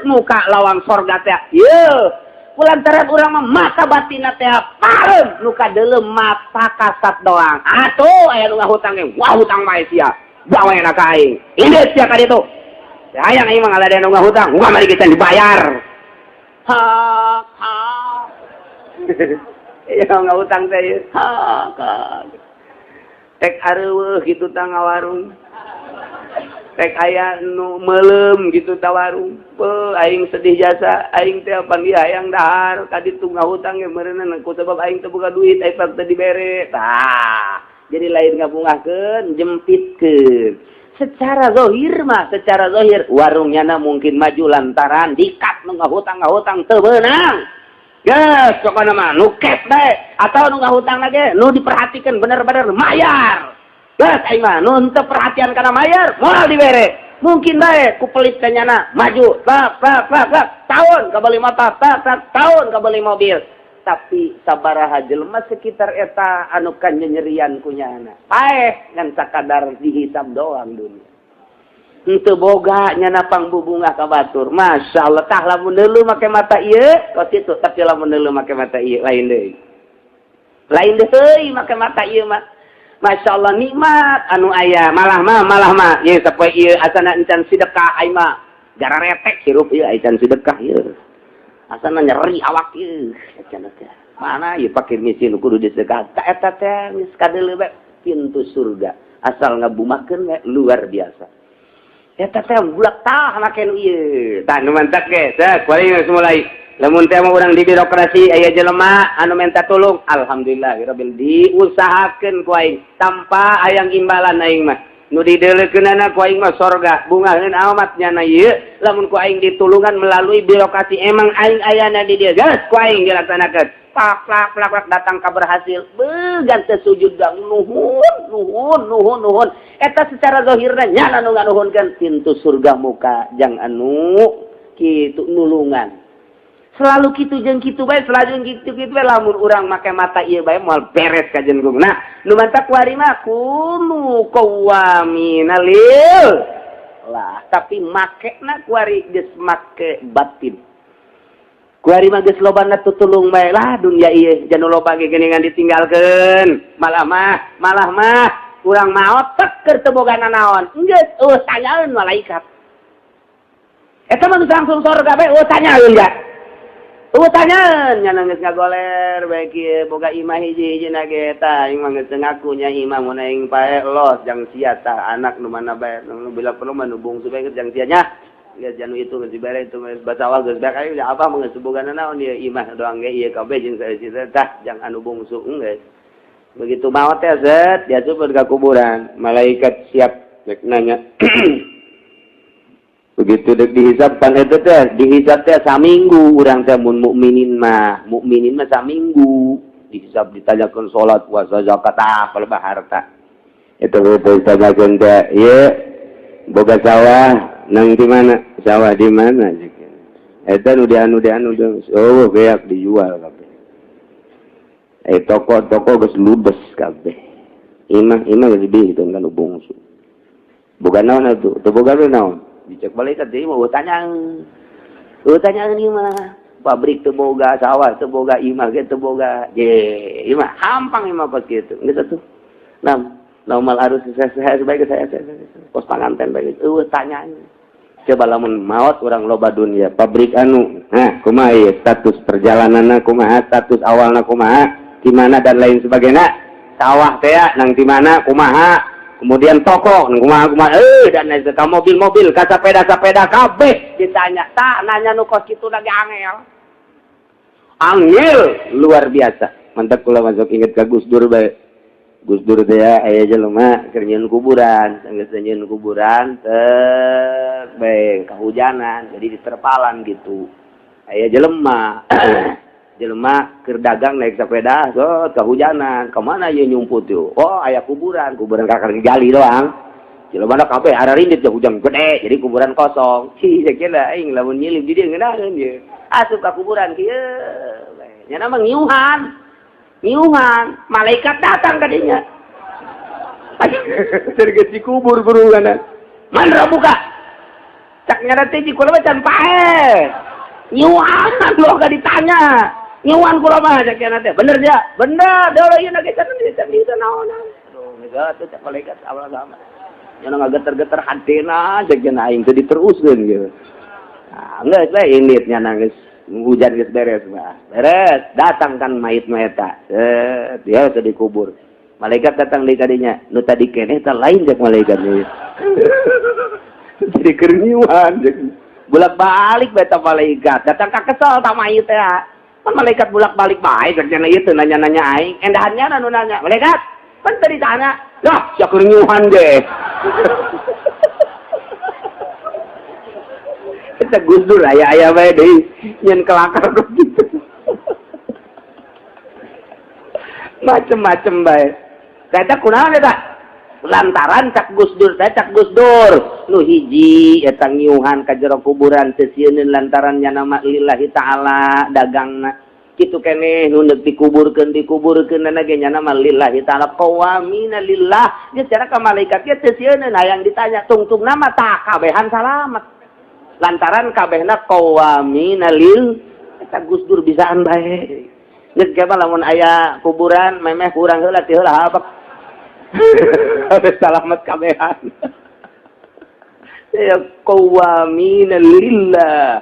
muka lawang sorga teh. Ieu lantaran urang mah mata batinna teh pareum, nu kadeuleu mata kasat doang. Atuh aya nu ngahutang ge, wah, hutang mah sia. Bawa enak ka aing. Ini sia ka ditu. Hayang aing mah ngaladean nu ngahutang, wah, mari kita dibayar. Ha ha. Iya ngahutang teh. Ha ha. Tek areuweuh kitu tah ngawarung. Tek aya nu meuleum gitu ta warung. Beuh, aing sedih jasa, aing teh panggih hayang dahar ka ditu ngahutang ge meureunna ku sebab aing teu boga duit, aing teu dibere. Tah, jadi lain ngabungahkeun, jempitkeun. Secara zohir mah, secara zohir warungnya na mungkin maju lantaran dikat nu ngahutang, ngahutang teu beunang. Geus pokona mah nu cash bae atau nu ngahutang lagi nu diperhatikan bener-bener mayar. Geus aing mah nu henteu perhatian kana mayar moal dibere. Mungkin bae ku pelit kanyana maju tak tak tak tak tahun kabeli motor, tak tak tahun kabeli mobil. Tapi sabaraha jelema sekitar eta anu kanyerian kunyana paeh ngan sakadar dihisab doang dunia, henteu boga nyana pangbubungah ka batur. Masya Allah. Tah, lamun deuleu make mata ieu kos kitu, tapi lamun deuleu make mata ieu lain deui, lain deui. Make mata ieu mah, Masya Allah, nikmat anu aya. Malah mah, malah mah ieu sapoe ieu asana encan sedekah, aing mah gara retek hirup ieu. Encan sedekah ieu asana nyeri awak ieu. Cenah teh mana ieu fakir miskin kudu disedekah. Ta eta teh geus kadeuleu bae pintu surga, asal ngabumahkeun we, luar biasa eta teh bulak. Tah, make nu ieu tah nu mantak ge teh kuari geus mulai. Lamun teh mah urang di birokrasi aya jelema anu minta tulung, alhamdulillah rabbil, diusahakeun ku aing tanpa hayang imbalan. Aing mah nu dideulekeunana ku aing mah sorga. Bungaheun amat nyana ieu lamun ku aing ditulungan melalui birokrasi, emang aing ayana di dieu, geus ku aing dilaksanakeun. Plak plak plak plak, datang ka berhasil, began teh sujud gang, nuhun nuhun nuhun nuhun. Eta secara zahirna nyana nu nganuhunkeun, pintu surga muka jang anu kitu nulungan. Selalu kitu jeung kitu bae, selalu kitu kitu bae. Lamun urang make mata ieu bae moal beres kajen gung. Nah, nu mantak kuari mah kunu qawwamina lil lah, tapi makena kuari geus make batin. Kuari mah geus lobana tutulung bae lah. Dunia ieu janu loba ge geuningan ditinggalkeun. Malah mah, malah mah urang maot tek keur teu boga nanaon, geus eueuh tanyaeun malaikat. Eta mah geus langsung sorga bae, eueuh tanyaeun ga. Eueuh tanyaeun, nya geus ngagoler bae kieu, boga imah hiji-hiji na ge. Tah, aing mah geus ngaku nya, imah mun aing paeh los jang sia. Tah, anak nu mana bae nu bila perlu mah nu bungsu bae jang sia nya. Geus janu itu geus dibere, itu geus basawah geus bae aing apa mah geus boga naon ieu, imah doang ge ieu kabeh jeung saeusi. Tah, jang anu bungsu geus. Begitu maot teh zet diasup ka kuburan, malaikat siap rek nanya. Begitu dek dihisab pan eta teh, dihisab teh saminggu urang teh. Mun mukminin mah, mukminin mah saminggu dihisab, ditanyakeun salat, puasa, zakat, ah kalau harta itu ditanyakeun teh. Ieu boga sawah. Nang di mana? Sawah di mana? Eta nu dianu dianu, oh, beak dijual kabeh. Eh, toko-toko geus ludes kabeh. Imah imah geus dihitung kan bungsu. Bukan naon atuh, teu boga naon. Dicek malaikat deui mah tanya. Tanya ieu mah. Pabrik teu boga, sawah teu boga, imah ge teu boga. Je, imah hampang imah pas kitu. Geus atuh. Nah, normal harus saya sebagai saya pos panganten bae. Eueuh tanya. Coba lamun maot orang loba dunia, pabrik anu, nah, kumaha ieu status perjalananna, kumaha status awalna, kumaha, di mana dan lain sebagainya. Sawah teh nang di mana, kumaha, kemudian toko nang kumaha kumaha, eh, dan lain sebagainya, mobil-mobil, ka sepeda-sepeda kabeh ditanya. Tak nanya nu kos kitu lagi angel. Angel luar biasa. Mantap kula masuk inget ka Gus Dur bae. Gus Dur teh aya jelema keur nyieun kuburan, geus nyieun kuburan teh bae kehujanan, jadi diterpalan gitu. Aya jelema jelema keur dagang naik sepeda, so kehujanan, kemana ieu nyumput tuh? Oh, aya kuburan, kuburan kakak digali doang. Jelema kabeh ararindit ya hujan gede, jadi kuburan kosong. Ci, kira aing lamun nyilip di dieu ngeunaheun ieu. Asup ka kuburan kieu. Nya mah ngiuhan. Ngiuhan, malaikat datang ka dinya. Geus dikubur guru kana. Man buka. Cak nyara teh kula mah can paeh. Ngiuhan lo gak ditanya. Ngiuhan kula mah cak nyara teh. Bener dia? Bener. Dia ieu na ge can di naonan. Aduh, geus atuh cak malaikat awal sama. Nya ngageter-geter hatena cak nya aing teh diteruskeun gitu. Nah, geus we indit nya geus hujan geus beres mah. Beres, datang kan mayit mah eta. Set, dia teh dikubur. Malaikat datang deui kadinya. Nu tadi keneh teh lain cek malaikat nih. Jadi keur ngiuhan cek. Bolak-balik beta malaikat. Datang ka kesel ta mayit teh. Kan malaikat bolak-balik bae cek nya ieu teu nanya-nanya aing. Endahannya nu nanya. Malaikat, kan tadi tanya. Lah, sia keur ngiuhan ge. Eta Gus Dur aya-aya bae deui nyen kelakar kok gitu. Macem-macem bae. Eta kunaon eta? Lantaran cak Gus Dur teh cak Gus Dur nu hiji eta ngiuhan ka jero kuburan teu sieuneun lantaran nya nama lillahi ta'ala dagangna. Kitu keneh nu neuk dikuburkeun dikuburkeun na ge nya nama lillahi ta'ala qawamina lillah. Nya cara ka malaikat ge teu sieuneun hayang ditanya tungtung nama tah kabehan salamet. Lantaran kabehna qawamina lil eta Gus Dur bisaan bae. Geus ge lamun aya kuburan memeh kurang heula ti heula habak. Salamet kabehan. Ya qawamina lillah.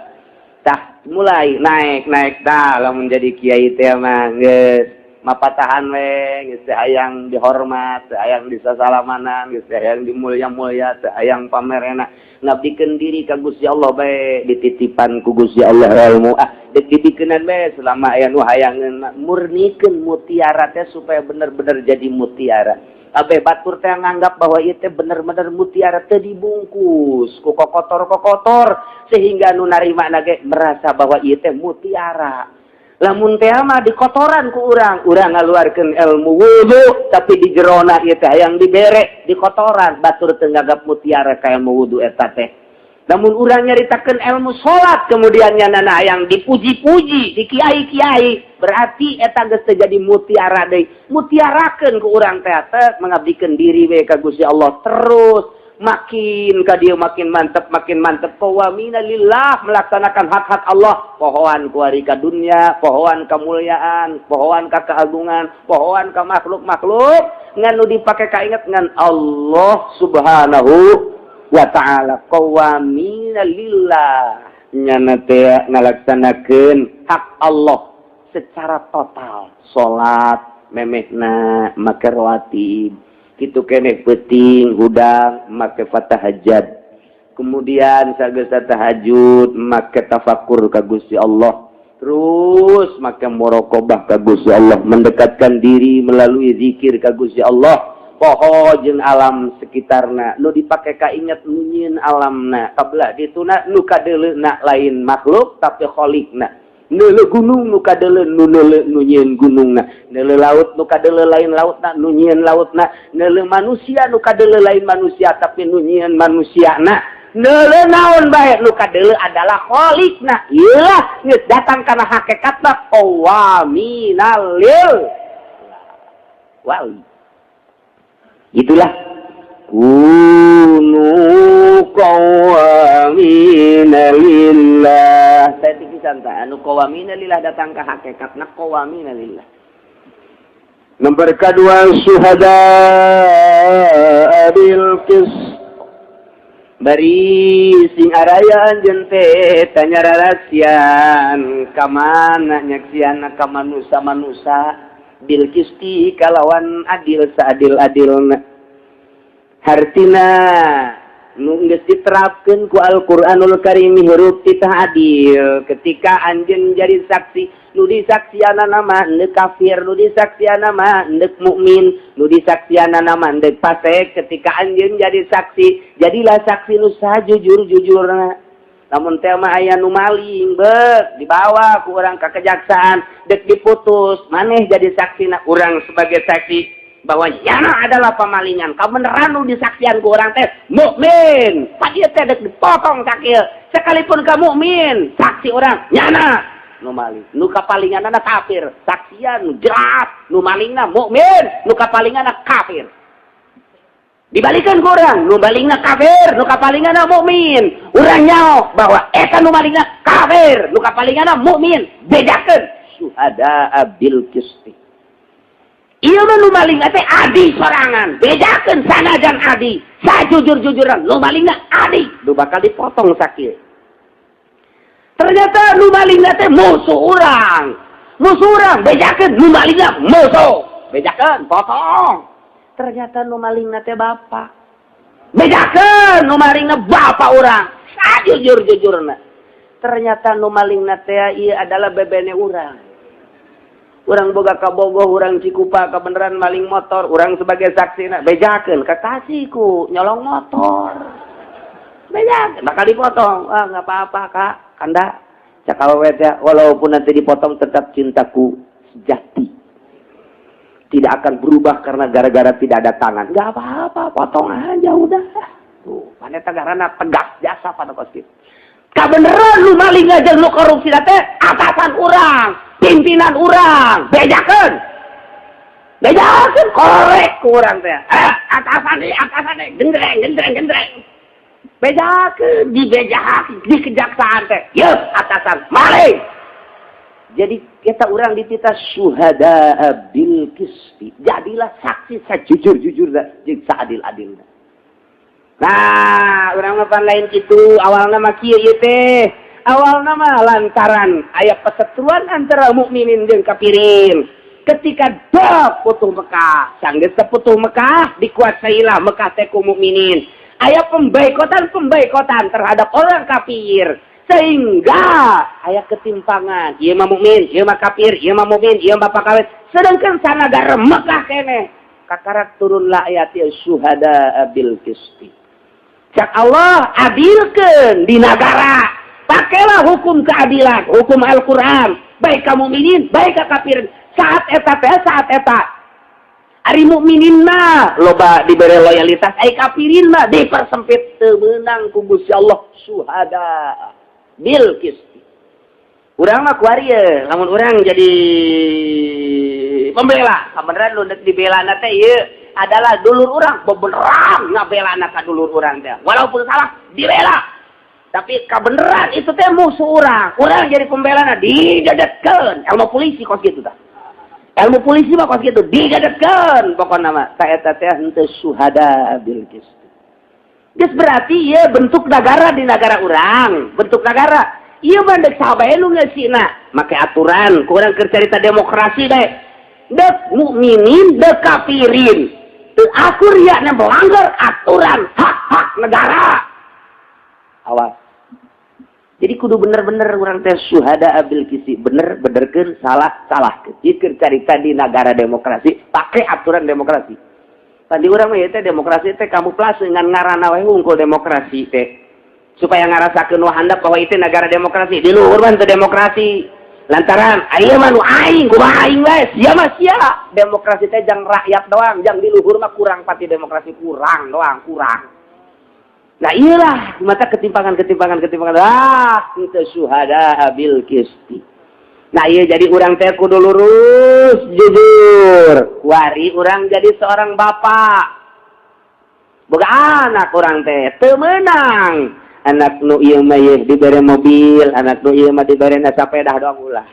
Tah mulai naik-naik tah lamun jadi kiai teh mah geus mapatahan we, geus teu hayang dihormat, teu hayang disasalamanan, geus teu hayang dimulya-mulya, teu hayang pamerena. Ngabdikeun diri ka Gusti Allah bae, dititipan ku Gusti Allah ilmu. Ah, dititikeun bae selama aya nu hayangeun murnikeun mutiara teh supaya bener-bener jadi mutiara. Abe batur teh nganggap bahwa ieu teh bener-bener mutiara teu dibungkus ku kokotor-kokotor sehingga nu narima ge merasa bahwa ieu teh mutiara. Lamun teh mah dikotoran ku urang, urang ngaluarkeun ilmu wudu tapi di jerona ieu teh hayang dibere dikotoran, batur teu nganggap mutiara ka ilmu wudu eta teh. Namun urang nyaritakeun ilmu salat kemudian nyanana hayang dipuji-puji di kiai-kiai, berarti eta geus teu jadi mutiara deui. Mutiarakeun ku urang teh teh mengabdikeun diri we ka Gusti Allah terus makin ka dieu makin mantep qawamina lillah melaksanakan hak-hak Allah, pohoan kuari ka dunia, pohoan kemuliaan, pohoan ka keagungan, pohoan ka makhluk-makhluk ngan nu dipake kainget ngan Allah Subhanahu wa ta'ala. Qawamina lillah nyana teh ngalaksanakeun hak Allah secara total. Salat memehna make rawatib kitu keneh, peuting hudang make fatahajjad, kemudian sageus tahajud make tafakur ka Gusti Allah, terus make muraqabah ka Gusti Allah, mendekatkan diri melalui zikir ka Gusti Allah. Poho jeung alam sekitarna, nu dipake kainget nu nyieun alamna, kabelah dituna nu kadeuleuna lain makhluk tapi kholikna. Neuleu gunung nu kadeuleu nu neuleu nu nyieun gunungna, neuleu laut nu kadeuleu lain lautna nu nyieun lautna, neuleu manusia nu kadeuleu lain manusia tapi nu nyieun manusiana. Neuleu naon bae, nu kadeuleu adalah kholikna. Iyalah, geus datang kana hakikatna qawwamina lil wali. Itulah kunu qawwamina lillah. Saya pisan tah anu qawwamina lillah datang ka hakikatna qawwamina lillah.
Nomor kedua, syuhada bil qist.
Bari sing araya anjeun teh tanya rarasian ka mana, nyaksian ka manusa-manusa bil qisti kalawan adil saadil-adilna. Hartina nu geus diterapkeun ku Al-Qur'anul Karim, hirup titah adil. Ketika anjeun jadi saksi, nu disaksiana nama endek kafir, nu disaksiana mah endek mukmin, nu disaksiana nama endek fasik, ketika anjeun jadi saksi, jadilah saksi nu sajujur-jujurna. Lamun teh mah aya nu maling beuk dibawa ku urang ka kejaksaan, dek diputus, maneh jadi saksi, urang sebagai saksi bahwa nyana adalah pemalingan, kabeneran nu disaksian ku urang teh mukmin, pak, ieu teh dek dipotong sakieu. Sekalipun ka mukmin, saksi urang nyana nu maling, nu kapalinganna kafir, saksian nu jelas nu malingna mukmin, nu kapalinganna kafir. Dibalikan ku urang, nu malingna kafir, nu kapalinganna mukmin. Urang nyaho bahwa eta nu malingna kafir, nu kapalinganna mukmin. Bedakeun, syuhada bil qisti. Ieu mah nu maling teh adi sorangan. Bedakeun, sanajan adi sajujur-jujuran nu malingna adi, nu bakal dipotong sakieu. Ternyata nu malingna teh musuh urang, musuh urang. Bejakeun, nu malingna musuh, bejakeun, potong. Ternyata nu malingna teh bapak, bejakeun, nu malingna bapak urang sajujur-jujurna. Ternyata nu malingna teh ieu adalah bebene urang, urang boga kabogoh, urang Cikupa, kebenaran maling motor. Urang sebagai saksi, bejakeun, kekasihku nyolong motor, bejakeun, bakal dipotong. Ah, nggak apa-apa, Kak, kanda, cak awewe teh, walaupun nanti dipotong tetap cintaku sejati, tidak akan berubah karena gara-gara tidak ada tangan. Nggak apa-apa, potong aja udah. Tuh mana tegarana tegas jasa pada kos gitu. Kabeneran lu maling aja, lu korupsi teh atasan urang, pimpinan urang, bejakeun, bejakeun, korek ku urang teh. Eh, atasan nih, atasan nih, gendreng gendreng gendreng, bejakeun, dibejakeun di kejaksaan teh, yeuh, atasan maling. Jadi kita orang ditita syuhada bil qisti, jadilah saksi sejujur-jujur jeung seadil-adilna. Nah, urang mah pan lain kitu awalna mah. Kieu ieu teh awalna mah lantaran aya perseteruan antara mukminin jeung kafirin ketika dok Futuh Mekah. Sanggeus Futuh Mekah, dikuasailah Mekah teh ku mukminin, aya pemboikotan pemboikotan terhadap orang kafir, sehingga aya ketimpangan, ieu mah mukmin, ieu mah kafir, ieu mah mukmin, ieu mah bapak kawin. Sedangkan sanagara Mekah keneh, kakarak turunlah ayat syuhada bil qisti. Cak Allah, adilkeun di nagara, pakailah hukum keadilan, hukum Al-Quran, baik kamu mukminin, baik ka kafir. Saat eta teh, saat eta ari mukminin mah loba diberi loyalitas, ai kafirin mah dipersempit. Teu meunang ku Gusti Allah syuhada bil qisti. Urang mah kuari ye, lamun urang jadi pembela, kabeneran nu dek dibela teh ieu adalah dulur urang, bebeneran ngabelana ka dulur urang teh, walaupun salah dibela. Tapi kabeneran itu teh musuh urang, urang jadi pembelana, didedetkeun. Ilmu polisi kos kitu tah, ilmu polisi mah kos kitu, didedetkeun. Pokona mah ta eta teh henteu syuhada bil qisti. Geus berarti ieu bentuk negara di negara urang, bentuk negara ieu mah dek saha bae nu ngeusina make aturan. Ku urang keur carita demokrasi bae, dek mukminin dek kafirin teu akur ya melanggar aturan hak-hak negara. Awas. Jadi kudu bener-bener urang teh syuhada bil qisti, bener benerkeun, salah salahkeun. Ieu keur carita di negara demokrasi, pakai aturan demokrasi. Tadi urang mah teh demokrasi teh kamuflase, ngan ngaranna we hungkul demokrasi teh, supaya ngarasakeun nu handap bahwa itu negara demokrasi. Di luhur mah teu demokrasi, lantaran aya mah nu aing, kumaha aing we, sia mah sia. Demokrasi teh jang rakyat doang, jang di luhur mah kurang pati demokrasi, kurang doang, kurang. Nah, iyalah mata ketimpangan, ketimpangan, ketimpangan. Ah, itu syuhada bil qisti. Nah, iya, jadi urang teh kudu lurus, jujur. Wari urang jadi seorang bapak, boga anak, urang teh teu meunang anak nu ieu mah dibere mobil, anak nu ieu mah dibere sepeda doang, ulah.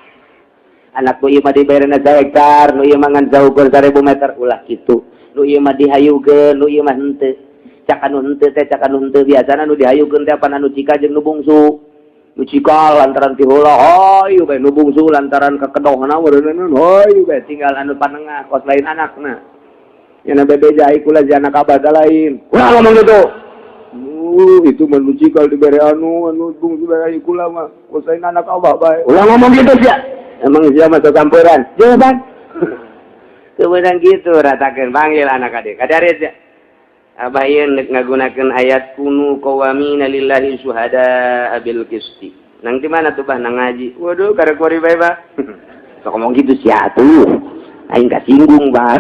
Anak nu ieu mah dibere hektar, nu ieu mah ngan saukur 1000 meter, ulah kitu. Nu ieu mah dihayukeun, nu ieu mah henteu. Cak anu henteu teh, cak anu henteu, biasana nu dihayukeun teh apa? Anu cika jeung nu bungsu. Nu cikal lantaran ti heula hayu bae, nu bungsu lantaran kekedohna meureunna hayu bae. Tinggal anu panengah, kos lain anakna. Nya bebeja ai kula anak abah lain. Ulah ngomong gitu. Itu mah nu cikal dibere anu, anu bungsu bere ai kula mah kos lain anak abah bae. Ulah ngomong gitu sia. Emang sia mah campuran. Jawaban. Kemudian gitu ratakeun, panggil anak adik. Kadaris ya. Abah ieu nek ngagunakeun ayat kunu qawwamina lillahi syuhada bil qisti. Nang di mana tuh, Bah? Nang ngaji. Waduh, karek kori bae, Bah. Sok ngomong gitu sia tuh. Aing kasinggung, Bah.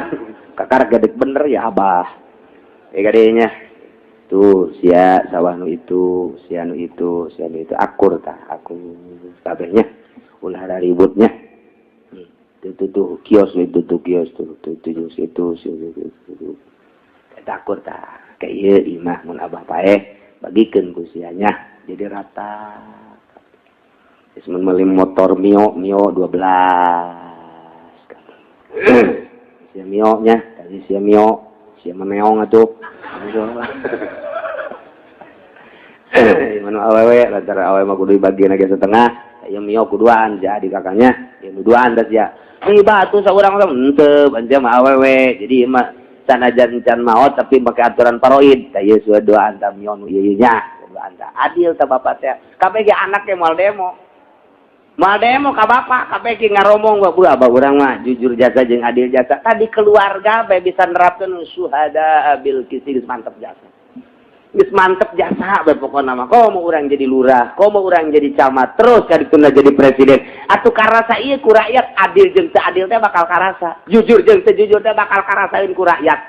Kakar gedek bener ya, Abah. Eh, gadenya. Tuh, sia sawah nu itu, sia nu itu, sia nu itu akur tah, akur kabehnya. Ulah ada ributnya. Tuh, tuh, tuh, kios itu tuh, kios tuh, tuh, tuh, itu, itu, itu, itu. Akur tah, kayak ieu imah mun abah paeh bagikeun ku sianya jadi rata. Geus mun meuli motor Mio, Mio 12. Sia Mio nya, tadi sia Mio, sia meneong atuh. Mana awewe, lantaran awewe mah kudu dibagi lagi setengah, ya Mio kuduaan jadi kakaknya, ya duaan das ya. Ini batu saurang mah henteu, anja mah awewe. Jadi mah sanajan can maot tapi pakai aturan paroid. Tah ieu sudah duaan ta Mio nu ieu nya, duaan ta. Adil ta bapak teh. Kabeh ge anak ge moal demo. Moal demo ka bapak, kabeh ge ngaromong, "Bu, abah urang mah jujur jasa jeung adil jasa." Tadi keluarga bae bisa nerapkeun syuhada bil qisti, geus mantep jasa. Geus mantep jasa bae pokona mah. Komo urang jadi lurah, komo urang jadi camat, terus kadituna jadi presiden. Atuh karasa ieu ku rakyat, adil jeung teu adil teh bakal karasa. Jujur jeung teu jujur teh bakal karasaeun ku rakyat.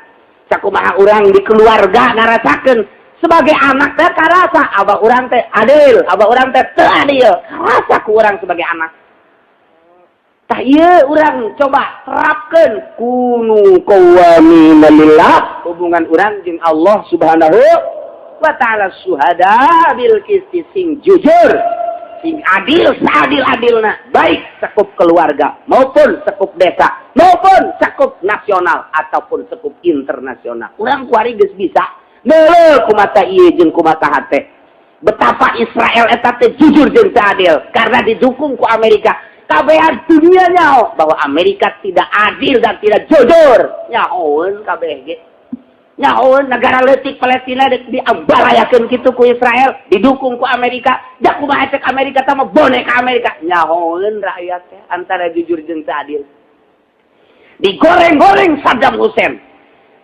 Sakumaha urang di keluarga ngarasakeun sebagai anak teh karasa abah urang teh adil, abah urang teh teu adil. Karasa ku urang sebagai anak. Tah, ieu urang coba terapkeun kunu qawwamina lillah, hubungan urang jeung Allah Subhanahu wa Ta'ala, syuhada bil qisti, sing jujur, sing adil, seadil-adilna, baik sekup keluarga maupun sekup desa maupun sekup nasional ataupun sekup internasional. Urang kuari geus bisa neuleuh ku mata ieu jeung ku mata hate betapa Israel eta teh jujur jeung teu adil karena didukung ku Amerika. Kabehan dunia nyaho bahwa Amerika tidak adil dan tidak jujur. Nyahoeun kabeh ge, nyahoeun. Negara leutik Palestina diambalayakeun kitu ku Israel, didukung ku Amerika. Jak kumaha cek Amerika tah mah boneka Amerika. Nyahoeun rakyat teh antara jujur jeung teu adil. Digoreng-goreng Saddam Hussein,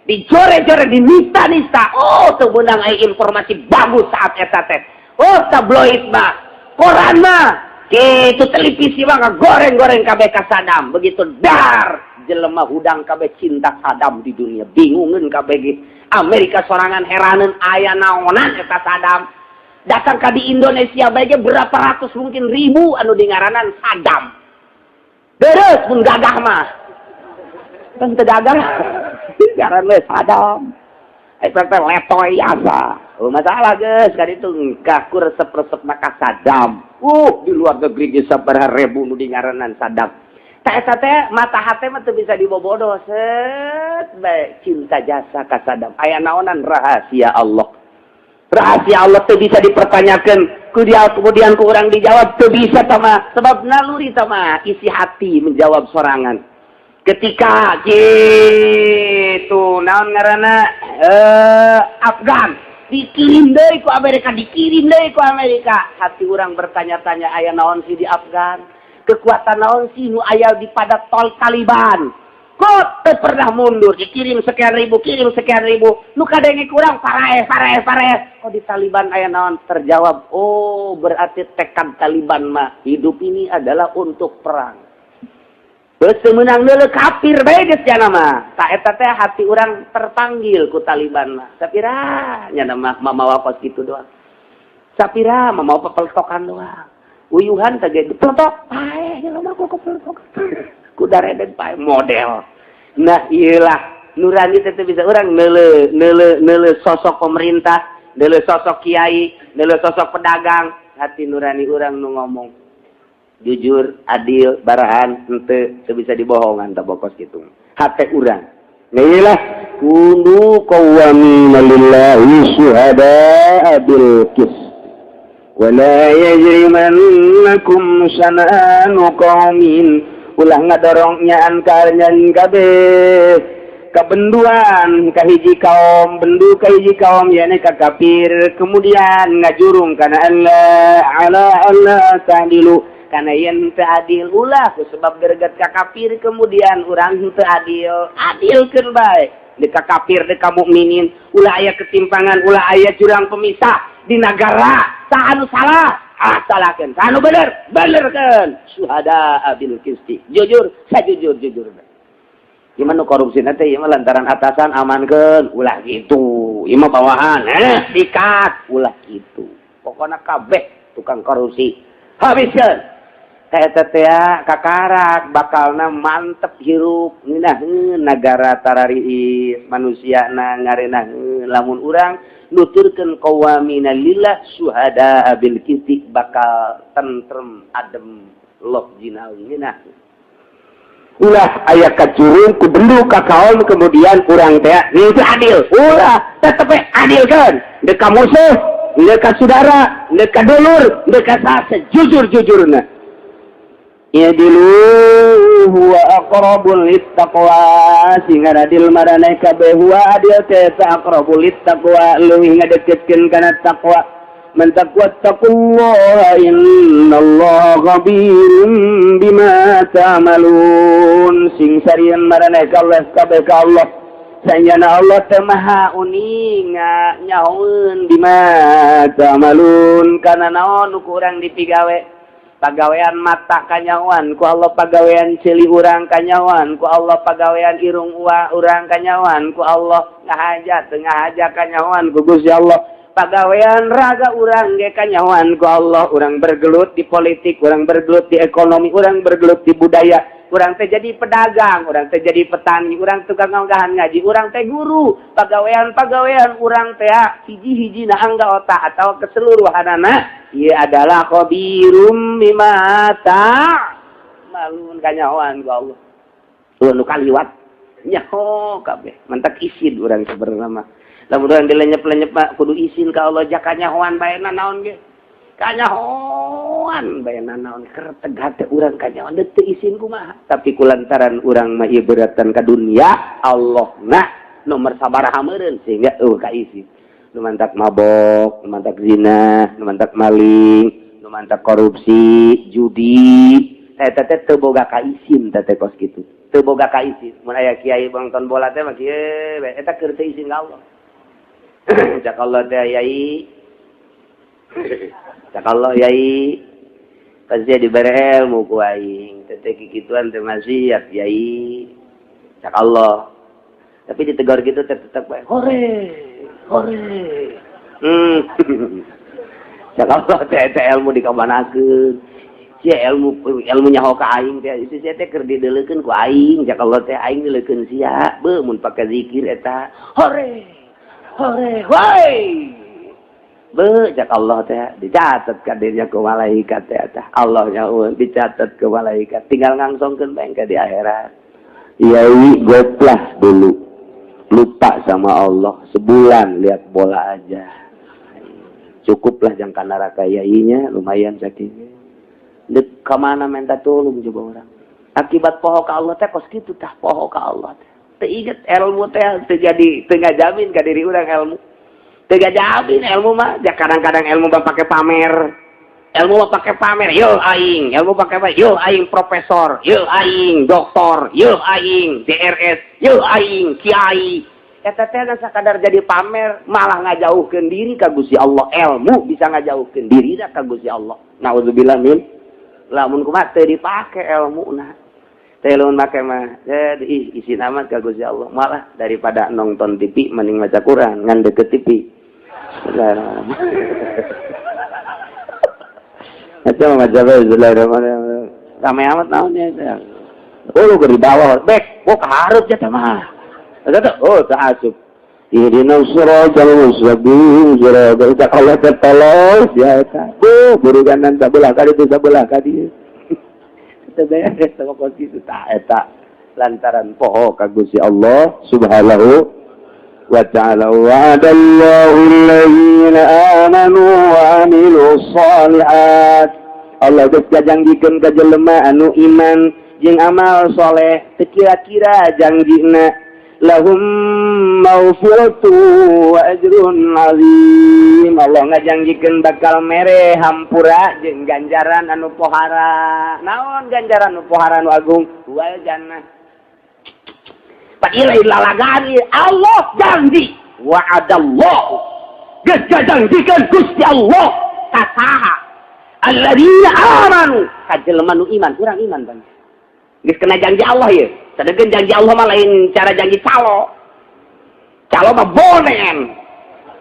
dijore-jore, dinista-nista. Oh, teu meunang aya informasi bagus saat eta teh. Oh, tabloid mah, koran mah gitu, televisi mah goreng-goreng kabeh ka Saddam. Begitu dar jelema hudang kabeh cinta Saddam di dunia, bingungeun kabeh ge. Amerika sorangan heraneun aya naonan eta Saddam. Datang ka di Indonesia bae ge berapa ratus, mungkin ribu anu dingaranan Saddam. Beres mun gagah mah kan teu gagah, ngaran we Saddam. Eta teh letoy asa. Oh, masalah geus kan itu kaku resep-resep maka Saddam. Di luar negeri geus sabaraha ribu nu dingaranan Saddam. Tah, eta teh mata hate mah teu bisa dibobodo, set bae cinta jasa ka Saddam. Aya naonan rahasia Allah. Rahasia Allah teu bisa dipertanyakan. Kemudian kemudian ku urang dijawab teu bisa tama, sebab naluri tama isi hati menjawab sorangan. Ketika gitu naon ngaranna, Afgan dikirim deui ku Amerika, dikirim deui ku Amerika, hati orang bertanya-tanya, aya naon sih di Afgan? Kekuatan naon sih nu aya di pada tol Taliban? Kok teu pernah mundur? Dikirim sekian ribu, kirim sekian ribu, nu kadenge kurang paraeh, paraeh, paraeh. Kok di Taliban aya naon? Terjawab, oh, berarti tekad Taliban mah hidup ini adalah untuk perang. Geus meunang neuleu kafir bae geus jana mah. Ta eta teh hati urang terpanggil ku Taliban mah. Sapira nya mah mamawa kos kitu doang. Sapira mamawa pepeltokan doang. Uyuhan teh ge dipeletok paeh nya mah ku kepeletok. Ku daredeg paeh model. Nah, iyalah nurani teh bisa urang neuleu neuleu neuleu sosok pemerintah, neuleu sosok kiai, neuleu sosok pedagang, hati nurani urang nu ngomong jujur, adil, barahan, henteu teu bisa dibohongan tah bokos kitu. Hate urang.
Nah, iyalah kunu qawwamina lillahi syuhada'a bil qist wala yajrimannakum syana'anu qaumin, ulah ngadorong nyaan kanyan kabeh kabenduan ka hiji kaum, bendu ka hiji kaum yakni ka kafir, kemudian ngajurung kana Allah ala Allah ta'dilu, kana yen teu adil. Ulah ku sebab greget ka kafir kemudian urang teu adil. Adilkeun bae deka kafir deka mukminin, ulah aya ketimpangan, ulah aya jurang pemisah di negara. Saha anu salah, ah, salahkeun, saha anu bener, benerkeun. Syuhada bil qisti, jujur sajujur jujur. Gimana korupsi nanti ieu mah lantaran atasan amankeun, ulah gitu. Ieu mah bawahan sikat, ulah gitu. Pokoknya kabeh tukang korupsi habiskeun. Eta teh kakarak bakalna mantep hirup ngeunaheun nagara, tarariis manusia na ngarenaheun. Lamun urang nuturkeun qawwamina lillah syuhada bil qisti, bakal tentrem, adem, loh jinawi ngeunaheun. Ulah aya kacurung ku bendu ka kaum kemudian urang teh itu adil, ulah. Tetep adil kan deka musuh, deka saudara, deka dulur, deka sejujur-jujurna. I'dilu huwa aqrabul littaqwa, sing adil maraneh kabeh. Huwa, adil teh, aqrabul littaqwa, leuwih ngadeketkeun kana taqwa. Man taqwa taqullaha innallaha khabirum bima ta'malun. Sing sarian maraneh kabeh kabeh ka Allah, sanyana Allah teh maha uninga, nyahoeun bima ta'malun, kana naon nu ku urang dipigawe. Pagawean mata kanyahoan ku Allah, pagawean ceuli urang kanyahoan ku Allah, pagawean irung urang kanyahoan ku Allah, ngahaja teu ngahaja kanyahoan ku Gusti Allah, pagawean raga urang ge kanyahoan ku Allah. Urang bergelut di politik, urang bergelut di ekonomi, urang bergelut di budaya, urang teh jadi pedagang, urang teh jadi petani, urang tukang nganggahan ngaji, urang teh guru, pagawean pagawean urang teh hiji-hiji na angga otak atau keseluruhanana ieu adalah khabirum bima ta'malun, kanyahoan ku Allah. Tuh nu kaliwat nyaho kabeh, mantak isin urang sebenarnya mah. Lamun urang dilenyep-lenyep mah kudu isin ka Allah, jaka nyahoan bae naon ge. Kanyahoan bae naon, kerteg hate urang kanyahoan teu isin kumaha. Tapi kulantaran urang mah ieu beratan ka dunia, Allah na nomor sabaraha meureun, sehingga eueuh ka isin. Nu mantak mabok, nu mantak zina, nu mantak maling, nu mantak korupsi, judi, eta teh teu boga ka isin teh kos kitu. Teu boga ka isin. Mun aya kiai nonton bola teh mah kieu bae, eta keur teu isin ka Allah. Cak Allah teh, "Yai," cak Allah, "Yai, pasti dibere ilmu ku aing teh kikituan teh maksiat, Yai," cak Allah. Tapi ditegur gitu tetep bae hore hore. Cak Allah teh, teh ilmu dikamanakeun sia? Ilmu ilmu nyaho ka aing teh sia teh keur dideuleukeun ku aing, cak Allah teh. Aing dileukeun sia beuh mun pake zikir eta hore hore woi beuh, cak Allah teh. Dicatat ka dirinya ku malaikat teh eta. Allah nyaho dicatat ke malaikat, tinggal ngangsongkeun bae di akhirat. Yai goplah dulu, lupa sama Allah sebulan, lihat bola aja cukuplah jangka neraka yainya, lumayan sakitnya. Dek kemana minta tolong coba orang akibat poho ka Allah teh kos kitu tah. Poho ka Allah teh teu inget ilmu teh teu jadi, teu ngajamin ka diri urang ilmu, teu ngajamin ilmu mah. Ya kadang-kadang ilmu mah pakai pamer, ilmu mah pakai pamer. Yo aing ilmu pakai pamer, yo aing profesor, yo aing doktor, yo aing DRS, yo aing kiai. Eta teh sakadar jadi pamer, malah ngajauhkeun diri ka Gusti Allah. Ilmu bisa ngajauhkeun diri ka Gusti Allah, naudzubillah min. Lamun kumaha teu dipake ilmu nah.
Teh lamun make mah jadi ih isin amat ka Gusti Allah. Malah daripada nonton TV mending maca Quran ngan deket TV. Bismillahirrahmanirrahim. Eta mah maca bismillahirrahmanirrahim. Rame amat naon ya. Oh lu di bawah, bek, oh kaharep ya mah. Eta oh teu asup. Ihdinas siratal mustaqim, siratal Allah tolong ya eta. Bu, buruganan sabelah ka ditu sabelah ka dieu. Teu beres sama kos kitu tah eta lantaran poho ka Gusti Allah Subhanahu wa ta'ala. Wa'adallahu alladzina amanu wa amilus shalihat. Allah geus gajangjikeun ka jelema anu iman jeung amal soleh, teu kira-kira jangjina lahum maghfiratu wa ajrun azim. Allah ngajangjikeun bakal mere hampura jeung ganjaran anu pohara. Naon ganjaran anu pohara anu agung? Wal jannah. Padahal lalagaan Allah janji, wa'adallahu, geus gajangjikeun Gusti Allah ka saha? Alladzina amanu, ka jelema nu iman. Urang iman bang geus kena janji Allah ya. Sedangkan janji Allah mah lain cara janji calo. Calo mah bonen.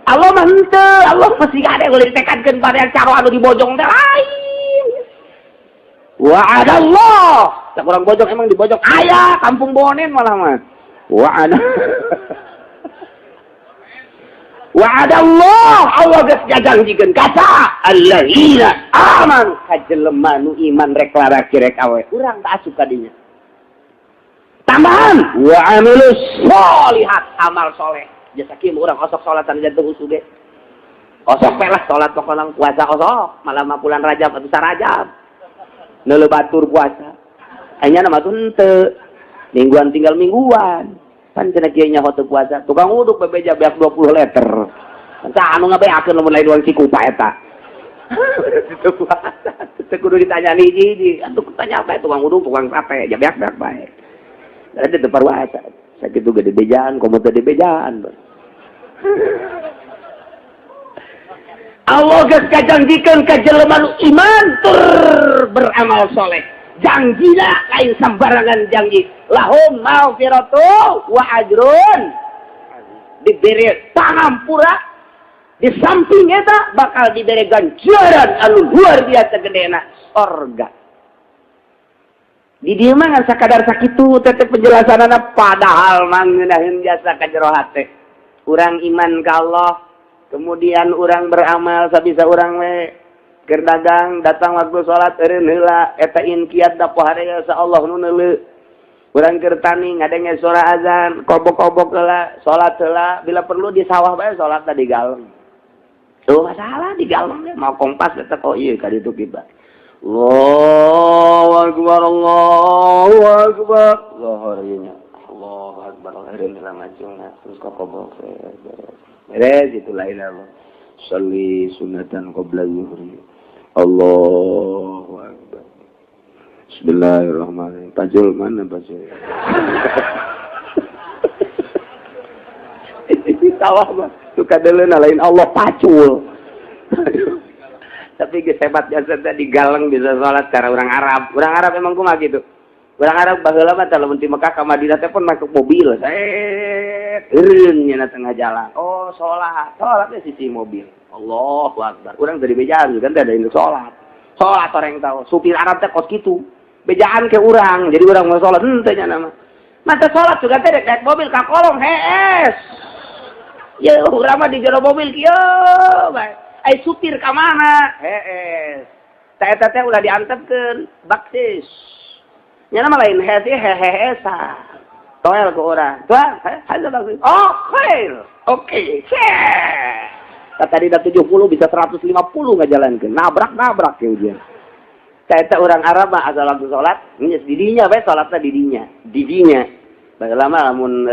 Allah mah henteu, Allah masih ada yang boleh ditekadkeun pada yang calo anu dibojong teh lain. Wa'adallah. Tak kurang bojong emang dibojong aya kampung bonen malah mah. Wa'ada. Wa'adallah, Allah geus ngajanjikeun ka saha? Alladzina amanu, ka jelema nu iman rek lalaki rek awe. Urang tak asup ka dinya. Tambahan wa amilus sholihat, amal soleh. Jasa kieu urang osok salat sanajan teu husu ge. Osok we lah salat pokona, puasa osok, malah mah bulan Rajab atau Sarajab. Neuleuh batur puasa. Anya mah tuh henteu. Mingguan tinggal mingguan. Pan cenah kieu nyaho teu puasa. Tukang uduk bebeja beak 20 liter. Saha anu ngabeakeun lamun lain urang Cikupa eta. Teu puasa. Teu kudu ditanya hiji-hiji. Atuh tanya apa tukang uduk, tukang sate, ja beak-beak bae. Ada teu puasa. Sakitu gede bejaan, komo teu dibejaan. Allah geus kajanjikeun ka jelema nu iman tur beramal soleh. Janjina lain sembarangan janji. Lahum maghfiratu wa ajrun. Diberi pangampura, di samping eta bakal diberi ganjaran anu luar biasa gedena, sorga. Di dieu mah ngan sakadar sakitu teh penjelasanana, padahal mah ngeunaheun jasa ka jero hate. Urang iman ka Allah, kemudian urang beramal sabisa urang we. Keur dagang datang waktu salat eureun heula, eta inkiat da pohare sa Allah nu neuleu. Urang keur tani ngadenge suara azan, kobok-kobok heula, salat heula, bila perlu di sawah bae salat di galeng. Tuh masalah di galeng mau kompas eta oh iya ka ditu kita. Allahu akbar, Allahu akbar. Zuhur ieu nya. Allahu akbar, eureun heula majungna terus kokobok beres. Beres itu lain Allah. Sholli sunatan qabla zuhri. Allahu akbar. Bismillahirrahmanirrahim. Pajul mana pajul? Sawah mah suka deleuna lain Allah pacul. Tapi geus hebat jasa teh di galeng bisa salat cara orang Arab. Orang Arab emang kumaha gitu. Orang Arab baheula mah lamun ti Mekah ka Madinah teh pun make mobil. Set eureun nya tengah jalan. Oh, salat. Salat teh sisi mobil. Allahu akbar. Urang dari bejaan kan ada induk salat. Salat orang tahu. Supir Arab teh kos kitu. Bejaan ke urang. Jadi urang mau salat henteu nya nama. Mata salat juga teh naik mobil ka kolong hees. Ya urang mah di jero mobil kieu bae. Ai supir ka mana? Hees. Tah eta teh ulah diantepkeun baksis. Nya nama lain hees heheesa. Toel ke urang. Tuan, haja baksis. Oh, khair. Oke. Tadi dah 70 bisa 150 ngajalankeun. Nabrak-nabrak ya ujian. Saya orang Arab mah asal waktu sholat, geus didinya bae salatna didinya. Didinya. Baheula mah lamun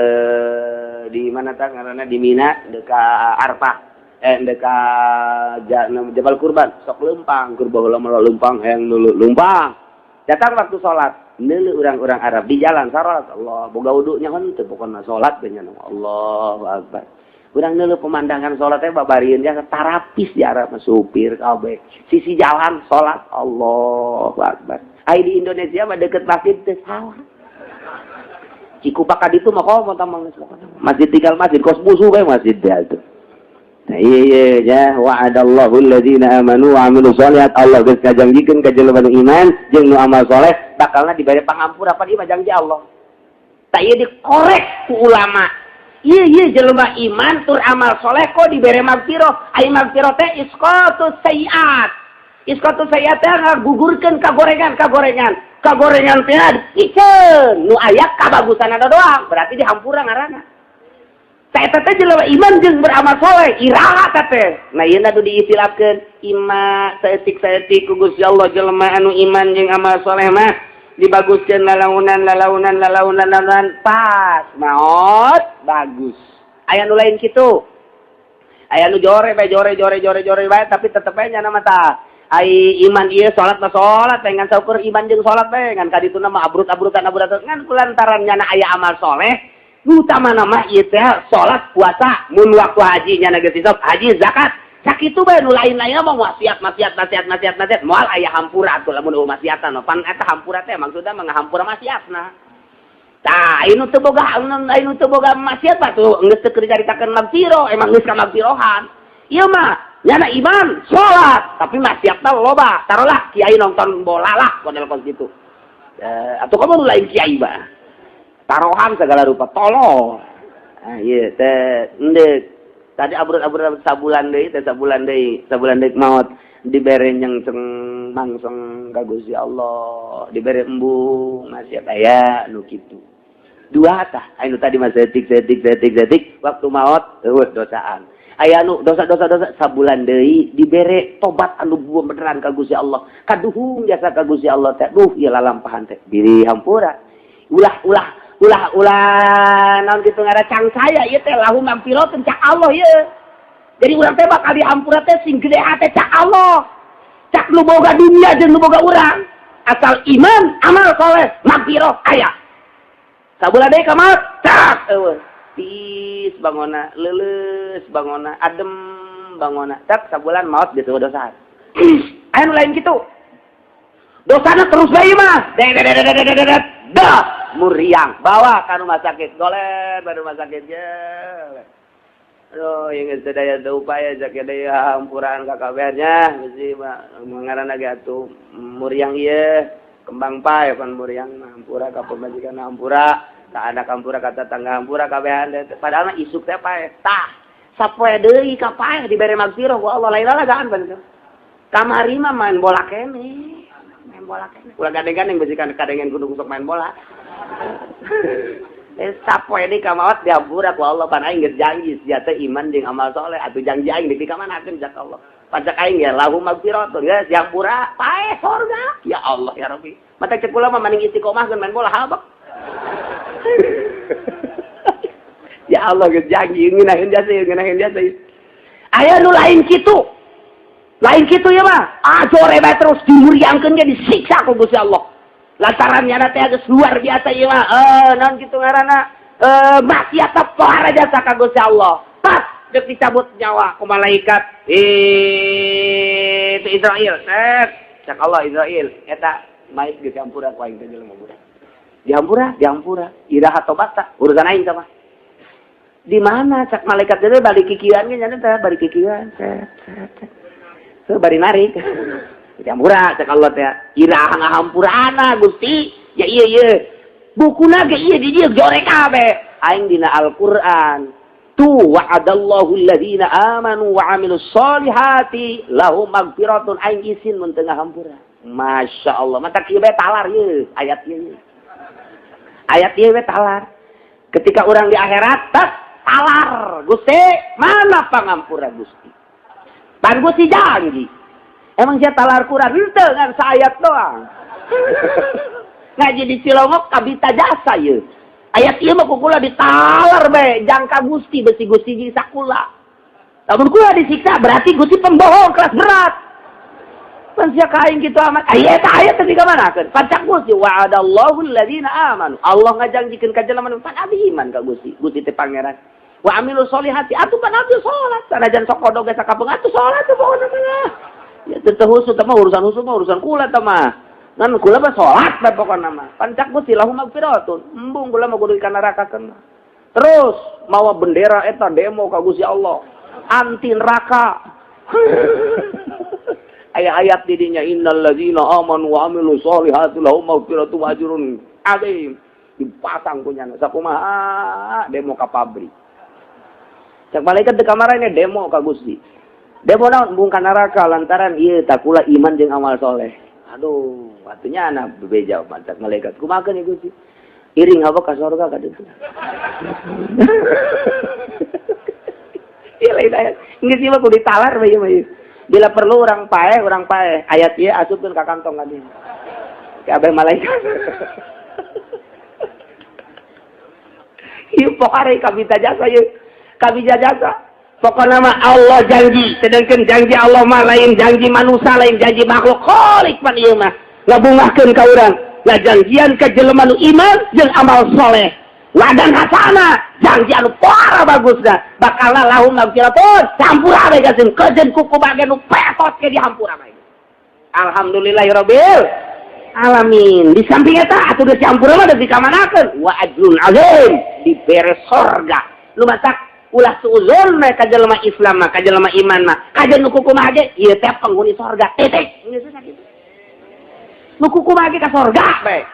di mana tah ngaranna di Mina deka Arfah, deka Jabal Kurban, sok leumpang, keur baheula mah leumpang hayang neuleu leumpang. Datang waktu sholat, neuleu urang-urang Arab di jalan salat, Allah boga wudunya henteu pokona salat teh nya Allahu akbar. Urang neuleuh pemandangan salat teh babarieun jasa tarapis di Arab mah supir kabeh. Sisi jalan salat Allahu akbar. Ai di Indonesia mah deket masjid teh salah. Cikupa ka ditu mah komo tamang masjid tinggal masjid kos musuh bae masjid dia tuh. Nah iya iya ya wa'adallahu alladzina amanu wa amilus sholihat, Allah geus ngajanjikeun ka jelema nu iman jeung nu amal soleh bakalna dibere pangampura, pan ieu mah janji Allah. Tah ieu dikorek ku ulama. Iya iya jelema iman tur amal soleh kok dibere magfirah. Ai magfirah teh isqatus sayiat. Isqatus sayiat teh ngagugurkeun kagorengan kagorengan. Kagorengan teh dipiceun nu aya kabagusanana doang, berarti dihampura ngaranna. Saya teh jelema iman jeung beramal soleh, iraha teh. Nah ieu nu diistilahkeun ima saeutik-saeutik ku Gusti Allah jelema anu iman jeung amal soleh mah dibaguskeun lalaunan lalaunan lalaunan lalaunan pas maot bagus. Aya nu lain kitu. Aya nu jore bae jore jore jore jore bae tapi tetep bae nyana mah tah. Ai iman ieu salat mah salat bae ngan saukur iman jeung salat bae ngan kadituna mah abrut-abrutan abrutan ngan kulantaran nyana aya amal soleh. Utama nama ieu teh salat puasa mun waktu haji nyana geus hisab haji zakat sakitu bae nu lain-lainna mah maksiat maksiat maksiat maksiat maksiat moal aya hampura atuh lamun eueuh maksiatan pan eta hampura teh maksudna mah ngahampura maksiatna. Tah anu teu boga anu teu boga maksiat mah tuh geus teu keur dicaritakeun magfirah emang geus ka magfirohan. Ieu mah nyana iman salat tapi maksiatna loba taruhlah kiai nonton bola lah model kos kitu. Atuh kamu nu lain kiai mah taruhan segala rupa tolol. Ah iya teh endek tadi abrut-abrut sabulan deui teh sabulan deui maot dibere nyengseng mangseng ka Gusti Allah dibere embung maksiat aya nu kitu. Dua tah anu tadi mah setik setik setik setik waktu maot eueuh dosaan. Aya nu dosa-dosa dosa sabulan deui dibere tobat anu beneran ka Gusti Allah kaduhung jasa ka Gusti Allah teh duh ieu lalampahan teh diri hampura ulah ulah ulah ulah naon kitu ngaran cang saya ieu teh lahu magfiratun cak Allah ieu. Jadi urang teh bakal dihampura teh sing gede hate cak Allah. Cak nu boga dunia jeung nu boga urang. Asal iman, amal soleh, magfirah aya. Sabulan deui ka maot, cak eueuh. Tiis bangona, leuleus bangona, adem bangona. Cak sabulan maot geus eueuh dosa. Aya nu lain kitu. Dosana terus bae mah. Dek dah muriang bawa ke rumah sakit goler ke rumah sakit ya. Aduh, yang geus daya teu upaya sakit deui hampuraan ka kabehnya mesti mah ngaranna ge atuh muriang ieu kembang pae pan muriang mah hampura ka pamajikan hampura ka anak hampura ka tetangga hampura kabehan padahal mah isuk teh pae tah sapoe deui ka pae dibere magfirah ku Allah lain lalagaan pan kamari mah main bola keneh main bola keneh ulah gandeng-gandeng besikan kadengen kudu sok main bola. Sapoe deui ka maot dihampura ku Allah pan aing geus janji sia teh iman jeung amal soleh atuh janji aing dipikamanahkeun cak Allah. Pajak aing ya lahu magfiratun geus dihampura pae sorga. Ya Allah ya Rabbi. Mata cek kula mah mending istiqomah main bola habak. Ya Allah geus janji ngeunaheun jasa ngeunaheun jasa. Aya nu lain kitu. Lain kitu ya mah. Ah jore bae terus dimuriangkeun ge disiksa ku Gusti Allah. Lantaran nyana teh geus luar biasa ieu mah. Naon kitu ngaranna? Maksiat pohara jasa ka Gusti Allah. Pas deuk dicabut nyawa ku malaikat. Itu Israel. Set. Cak Allah Israel eta mait geus dihampura ku aing teh jelema budak. Dihampura, dihampura. Iraha tobat tah urusan aing tah mah. Di mana cak malaikat teh balik kikieuan ge nyana teh balik kikieuan. Set set. Set. Bari narik. Dihampura cek Allah teh iraha ngahampurana Gusti ya iya iya bukuna ge ieu di dieu jore kabeh aing dina Al-Qur'an tu wa'adallahu alladzina amanu wa amilus solihati lahum magfiratun aing isin mun teu ngahampura. Masya Allah mata kieu bae talar ieu ayat ieu ayat ieu bae talar ketika urang di akhirat tas talar Gusti mana pangampura Gusti pan Gusti janji. Emang sia talar Quran henteu ngan saayat doang. Ngaji di Cilongok kabita jasa ieu. Ayat ieu mah ku kula ditalar bae jangka Gusti besi Gusti jadi sakula. Lamun kula disiksa berarti Gusti pembohong kelas berat. Pan sia ka aing kitu amat. Aya eta ayat teh dikamanakeun? Pacak Gusti wa'adallahu alladzina amanu. Allah ngajanjikeun ka jelema nu pan abdi iman ka Gusti. Gusti teh pangeran. Wa amilu solihati atuh pan abdi salat. Sanajan sok kodog ge sakapeung atuh salat teh pokona mah. Ya teu husuk mah urusan husuk mah urusan kula teh mah. Ngan kula mah salat bae pokona mah. Pancak Gusti lahum magfiratun. Embung kula mah kudu ka nerakakeun. Terus mawa bendera eta demo ka Gusti Allah. Anti neraka. Ayat-ayat didinya innal ladzina amanu wa amilus solihati lahum magfiratun wa ajrun adzim. Dipasang punya sakumaha demo ka pabrik. Cak malaikat di kamarnya demo ka Gusti. Demo naon embung ka neraka lantaran ieu takula iman jeung amal soleh. Aduh, atunya anak bebeja mantap malaikat. Kumaha ieu Gusti? Iring apa ka sorga ka ditu. Ieu lain ayat. Geus ieu mah kudu ditalar bae ieu mah. Bila perlu urang paeh ayat ieu asupkeun ka kantong ka dieu. Ka abeh malaikat. Ieu pokare kabita jasa ieu. Kabita jasa. Pokoknya mah Allah janji, sedangkan janji Allah mah lain janji manusia, lain janji makhluk. Khalik pan ieu mah ngabungahkeun ka urang, ngajanjian ka jelema nu iman jeung amal soleh. Wadan hasana, janji anu parah bagusna, bakal lahum magfiratun, campur bae gaseun kejeun kuku bagian nu petot ke dihampura bae. Alhamdulillahirabbil alamin. Di samping eta atuh geus campur mah geus dikamanakeun wa ajrun azim, dibere sorga. Nu matak ulah suuzon mah ka jelema Islam mah, ka jelema iman mah, kajeun nu kukumaha ge ieu teh penghuni sorga. Titik. Geus sakitu. Nu kukumaha ge ka sorga bae.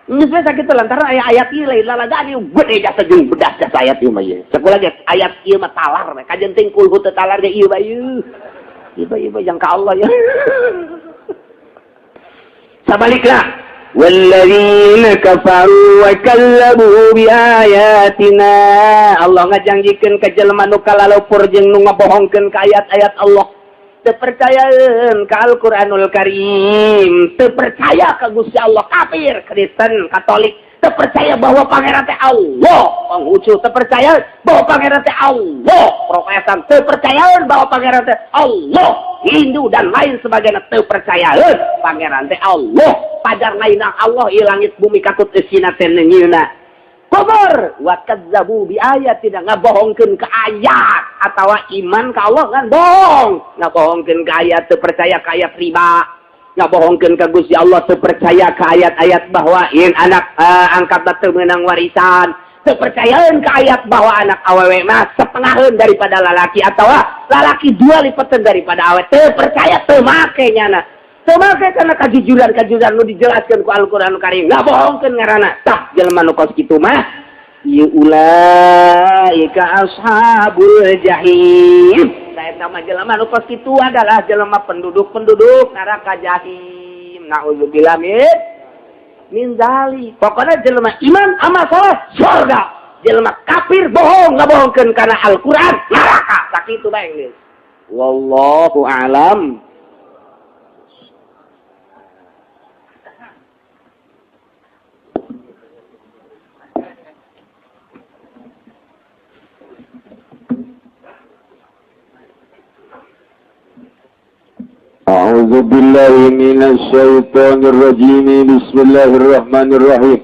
Geus we sakitu lantaran aya ayat ieu lain lalagaan ieu gede jasa jeung bedas jasa ayat ieu mah ieu. Sakulah ge ayat ieu mah talar we. Kajeun ting kulhu teu talar ge ieu bae ieu. Ieu bae ieu bae jang ka Allah ya. Sabalikna
walladzina kafaru wa kazzabu biayatina.
Allah ngajanjikeun ka jelema nu kalalupur jeung nu ngabohongkeun ka ayat-ayat Allah. Teu percayaeun ka Al-Qur'anul Karim, teu percaya ka Gusti Allah, kafir, Kristen, Katolik, teu percaya bahwa pangeran teh Allah, Konghucu teu percaya bahwa pangeran teh Allah, Protestan teu percayaeun bahwa pangeran teh Allah, Hindu dan lain sebagainya teu percayaeun pangeran teh Allah. Pajar lain Allah ieu langit bumi katut eusina teh neunyeuna. Kubur wa kazzabu bi ayatina, ngabohongkeun ka ayat atawa iman ka Allah kan bohong, ngabohongkeun ka ayat, teu percaya ka ayat riba, ngabohongkeun ka Gusti Allah, teu percaya ka ayat-ayat bahwa yen anak angkat teu meunang warisan, teu percayaeun ka ayat bahwa anak awewe mah setengaheun daripada lalaki atawa lalaki dua lipeteun daripada awewe, teu percaya, teu make nyana. Teu make karena kajujuran-kajujuran nu dijelaskeun ku Al-Qur'an Karim, ngabohongkeun ngaranna. Tah jelema nu kos kitu mah ieu ulaika ashabul jahim. Saeta mah jelema nu kos kitu adalah jelema penduduk-penduduk neraka jahim. Nauzubillah min dzalik. Pokona jelema iman amal saleh surga, jelema kafir bohong ngabohongkeun kana Al-Qur'an neraka. Sakitu bae geus. Wallahu a'lam.
أعوذ بالله من الشيطان الرجيم. بسم الله الرحمن الرحيم.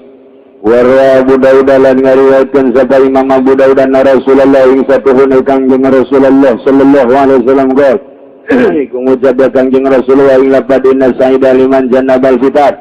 Warwa Abu Dawud lan ngariwayatkeun sapa Imam Abu Dawud anna Rasulullah ing satuhuna Kangjeng Rasulullah sallallahu alaihi wasallam qol iku ngucap Kangjeng Rasulullah ing lapad inna sa'ida liman jannabal fitan.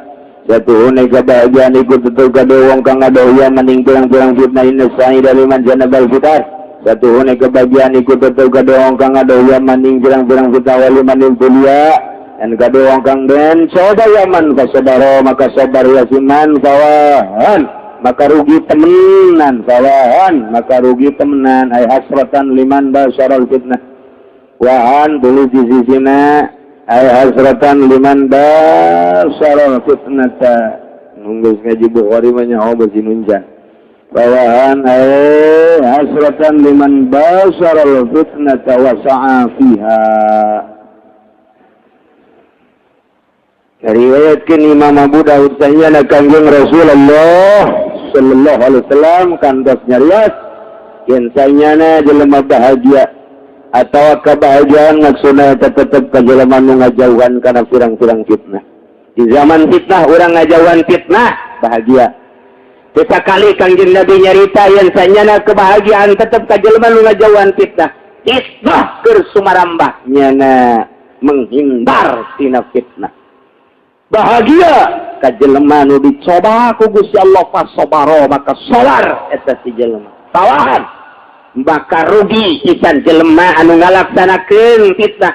Satuhuna kebahagiaan iku tetep kade wong kang ngadoh maning pirang-pirang fitnah. Inna sa'ida liman jannabal fitan. Satuhuna kebahagiaan iku tetep kade wong kang ngadoh maning pirang-pirang fitnah waliman kuliah dan kade wong kang den coba yaman fasabara maka sabar yasiman fawahan maka rugi temenan, fawahan maka rugi temenan ay hasratan liman basyaral fitnah. Wahan tulis di sisina ay hasratan liman basyaral fitnata. Nunggu ngaji Bukhari mah nyaho basinunjan. Fawahan ay hasratan liman basyaral fitnata wa sa'a fiha. Riwayatkan Imam Abu Dawud sahihna Kangjeng Rasulullah sallallahu alaihi wasallam kantos nyarios yen sanyana jelema bahagia atawa kebahagiaan maksudna eta tetep ka jelema nu ngajauhan kana pirang-pirang fitnah. Di zaman fitnah urang ngajauhan fitnah bahagia. Sekali Kangjeng Nabi nyarita yen sanyana kebahagiaan tetep ka jelema nu ngajauhan fitnah. Fitnah keur sumarambah nyana menghindar tina fitnah.
Bahagia ka jelema nu dicoba ku Gusti Allah, fasobaro, maka sabar eta si jelema. Tawahan, bakal rugi pisan jelema anu ngalaksanakeun fitnah.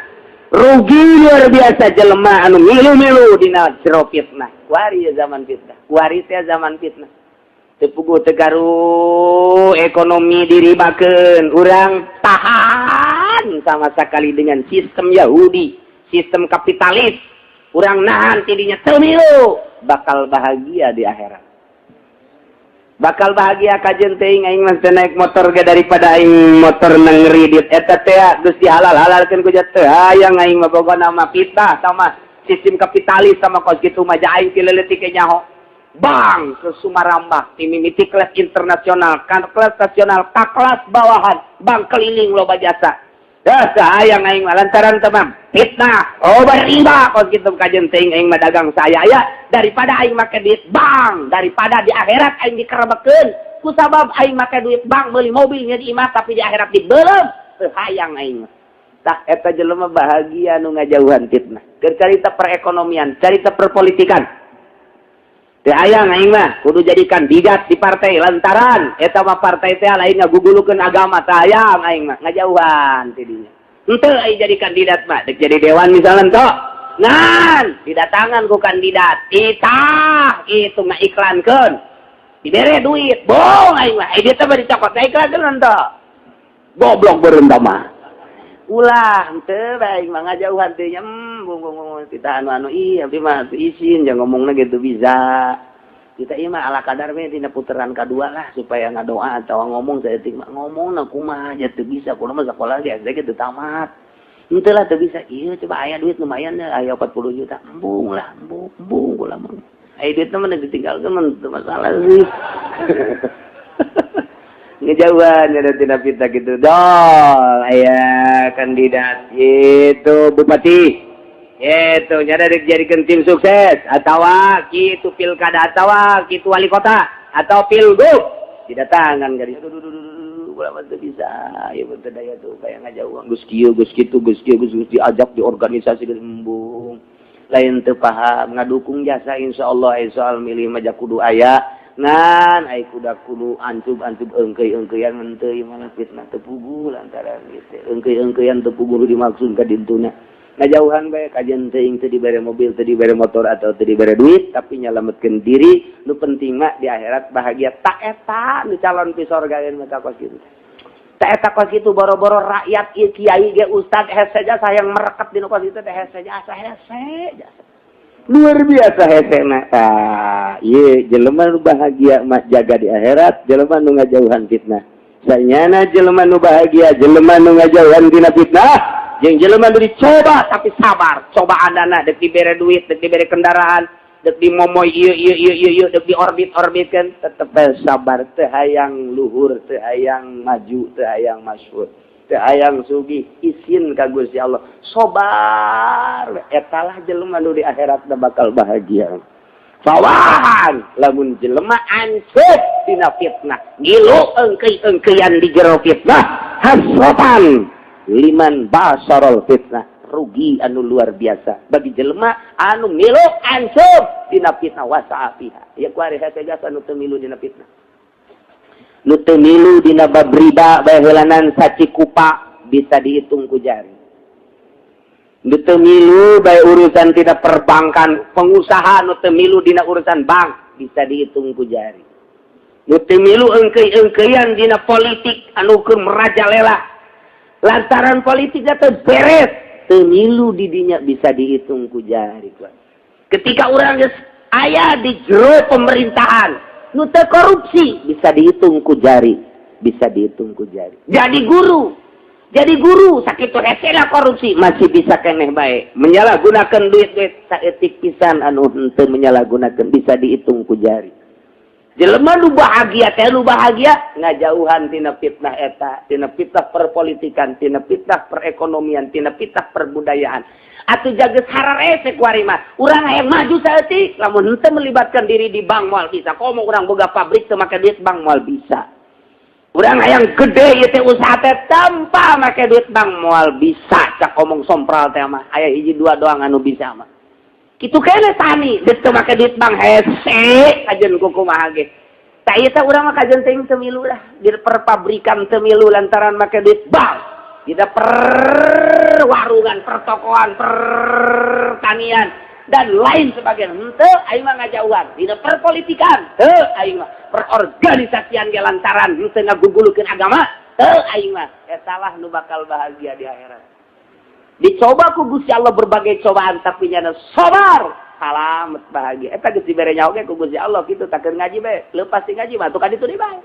Rugi luar biasa jelema anu milu-milu dina jero fitnah. Kuari zaman fitnah, kuari teh zaman fitnah. Teu puguh teu garu ekonomi diribakeun, urang tahan sama sekali dengan sistem Yahudi, sistem kapitalis. Urang nahan tidinya, teu milu, bakal bahagia di akhirat. Bakal bahagia. Kajen teuing aing mah naik motor ge, daripada aing motor nang ngridit eta teh geus dihalal-halalkeun ku teu hayang aing mah. Pokona mah fitnah sama sistem kapitalis sama kos kitu mah aing ti leutik nyaho. Bang ke Sumaramba, mimiti kelas internasional kan, kelas nasional ka kelas bawahan, bang keliling loba jasa. Ya, sayang aing mah lantaran teman fitnah, oh riba kos kitu. Kajen teuing aing mah dagang saya ya, daripada aing make duit bank, daripada di akhirat aing dikerebekeun ku sabab aing make duit bank beli mobilnya di imah, tapi di akhirat dibelem, teu hayang aing mah. Tah, eta jelema bahagia nu ngajauhan fitnah. Keur carita perekonomian, carita perpolitikan. Teu hayang aing mah kudu jadi kandidat di partai, lantaran eta mah partai teh lain ngagugulukeun agama, teu hayang aing mah, ngajauhan tidinya. Henteu aing jadi kandidat mah, dek jadi dewan misalnya tok. Ngan didatangan ku kandidat, itah itu ngaiklankeun. Dibere duit, bohong aing mah. Eh, dia teh dicokot ngaiklankeun henteu. Goblok beureum mah. Ulah henteu bae mah, ngajauhan teh nya. Bung bung bung kita anu anu ih, abdi mah izin jangan ngomongna gitu. Bisa kita ieu mah ala kadar we dina putaran kadua lah, supaya ngadoa atau ngomong saeutik mah. Ngomongna kumaha aja teu bisa, kudu mah sekolah ge SD teu tamat. Henteu lah, teu bisa. Ieu coba aya duit lumayan ya, aya 40 juta, embung lah, embung embung kula mah. Aya duit mah ditinggalkeun mah teu masalah sih. Ngejauhan ada tidak fitnah gitu dol. Aya kandidat itu bupati itu nyada dijadikan tim sukses atau gitu pilkada atau gitu wali kota atau pilgub, didatangan gadis, aduh, ulah teu bisa ya, teu daya tuh kayak ngajauhan geus kieu, geus kitu, geus kieu, geus diajak di organisasi, geus embung. Lain teu paham, ngadukung jasa insyaallah. Ai soal milih mah kudu aya, ngan ai kuda kudu ancub-ancub eungkeuy-eungkeuyan henteu. Ieu mah fitnah teu puguh, lantaran gitu eungkeuy-eungkeuyan teu puguh dimaksud ka dintuna. Ngajauhan bae. Kajen teuing teu dibere mobil, teu dibere motor, atau teu dibere duit, tapi nyalametkeun diri. Nu penting mah di akhirat bahagia. Tak eta nu calon pi sorga mah kos kitu. Tak eta kos kitu boro-boro rakyat ieu, kiai ge, ustad hese jasa yang merekat di nu kos kitu teh, hese jasa, hese jasa luar biasa hese na. Tah, ieu jelema nu bahagia mah jaga di akhirat, jelema nu ngajauhan fitnah. Sanyana jelema nu bahagia jelema nu ngajauhan dina fitnah jeung jelema nu dicoba tapi sabar. Cobaanana dek dibere duit, dek dibere kendaraan, dek dimomoy ieu ieu ieu ieu ieu, dek diorbit-orbitkeun, tetep bae sabar. Teu hayang luhur, teu hayang maju, teu hayang masyhur, teu hayang sugih, isin ka Gusti Allah, sabar. Etalah jelema nu di akhirat bakal bahagia. Fawahan lamun jelema ancub dina fitnah, ngilu engkei-engkeian di jero fitnah. Hasratan liman basarol fitnah, rugi anu luar biasa bagi jelema anu milu ancub dina fitnah wasa'a fiha. Ya, kuari hese jasa nu teu milu dina fitnah, nu teu milu dina bab riba bae heulanan sacikupa bisa dihitung ku jari. Nu teu milu bae urusan tina perbankan, pengusaha nu teu milu dina urusan bank bisa dihitung ku jari. Nu teu milu engkei-engkeian dina politik anu keur merajalela lantaran politiknya teu beres, teu milu di dinya bisa dihitung ku jari. Ketika orang geus aya di jero pemerintahan nu teu korupsi bisa dihitung ku jari, bisa dihitung ku jari. Jadi guru sakitu hesena korupsi masih bisa keneh bae menyalahgunakan duit-duit, saeutik pisan anu henteu menyalahgunakan, bisa dihitung ku jari. Jelema nu bahagia teh nu bahagia ngajauhan tina fitnah eta, tina fitnah perpolitikan, tina fitnah perekonomian, tina fitnah perbudayaan. Atuh jaga hararese kuari mah. Urang hayang maju saeutik, lamun henteu melibatkan diri di bank moal bisa. Komo urang boga pabrik teu make duit bank moal bisa. Urang hayang gede ieu teh usaha teh tanpa make duit bank moal bisa. Cak omong sompral teh mah. Aya hiji dua doang anu bisa mah. Kitu keneh tani, geus teu make duit bank hese kajeun kumaha ge. Tak ieu teh urang mah kajeun teuing teu milu lah, di perpabrikan teu milu lantaran make duit bank. Di perwarungan, pertokoan, pertanian dan lain sebagainya. Henteu aing mah ngajauhan. Dina perpolitikan, henteu aing mah. Perorganisasian ge lantaran henteu ngagugulukeun agama, henteu aing mah. Eta lah nu bakal bahagia di akhirat. Dicoba ku Gusti Allah berbagai cobaan tapi nyana sabar, salamet bahagia. Eta geus dibere nyaho ge ku Gusti Allah kitu tak ngaji bae, leupas ti ngaji mah atuh ka ditu deui bae.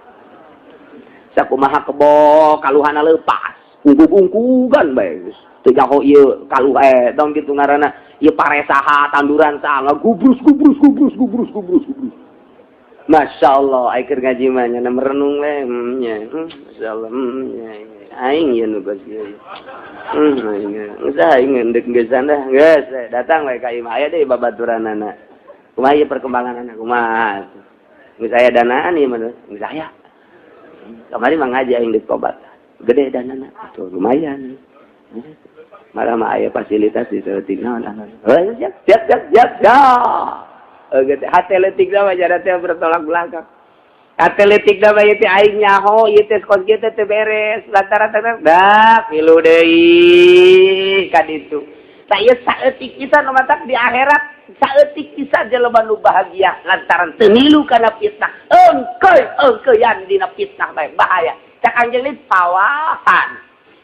Sakumaha kebo kaluhana leupas, ungkug-ungkugan bae geus. Teu nyaho ieu kaluh tong kitu ngaranna ieu pare saha, tanduran saha, ngagubrus gubrus gubrus gubrus gubrus gubrus. Masya Allah, ai keur ngaji mah nyana merenung we, nya. Masya Allah, nya. Aing ieu nu geus kieu. Aing geus aing endek geus dah, geus datang we ka imah aya deui babaturanana. Kumaha ieu perkembanganana kumaha? Geus aya danaan ieu mah, geus aya. Kamari mah ngaji aing deuk tobat. Gede danana, tuh lumayan. Malah mah aya fasilitas di saeutik naon anu. Heuh, siap siap siap siap siap. Gitu. Hate leutik mah jada teh bertolak belakang. Hate leutik mah ieu teh aing nyaho ieu teh kos kieu teh teu beres lantaran teh dah milu deui ka ditu. Tah ieu saeutik pisan nu matak di akhirat saeutik pisan jelema nu bahagia lantaran teu milu kana fitnah. Engkeuy engkeuyan dina fitnah bae bahaya. Cak anjeun ini pawahan.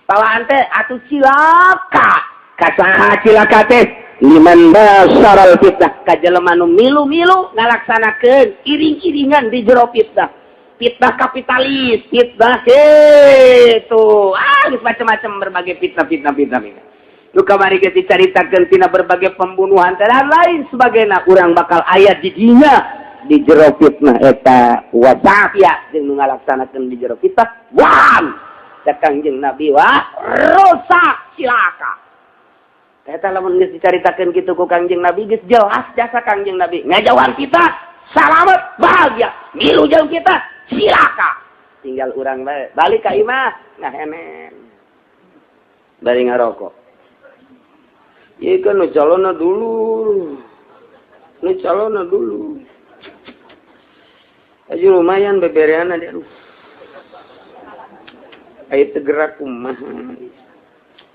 Pawahan teh atuh cilaka. Ka saha cilaka teh? Liman basaral fitnah ka jelema nu milu-milu ngalaksanakeun iring-iringan di jero fitnah. Fitnah kapitalis, fitnah gitu. Ah, geus macam-macam berbagai fitnah fitnah fitnah. Fitnah. Nu kamari geus dicaritakeun tina berbagai pembunuhan dan lain sebagainya, urang bakal aya di dinya di jero fitnah eta wasafia jeung nu ngalaksanakeun di jero fitnah. Wah, cek Kangjeng Nabi wah rusak cilaka. Eta lamun geus dicaritakeun kitu ku Kangjeng Nabi geus jelas jasa Kangjeng Nabi. Ngajauhan kita salamet bahagia, milu jeung kita cilaka. Tinggal urang bae balik ka imah ngahenen. Bari ngarokok. Ieu kan nu calonna dulu. Nu calonna dulu. Aja lumayan bebereana dia aduh. Ayo gerak kumaha.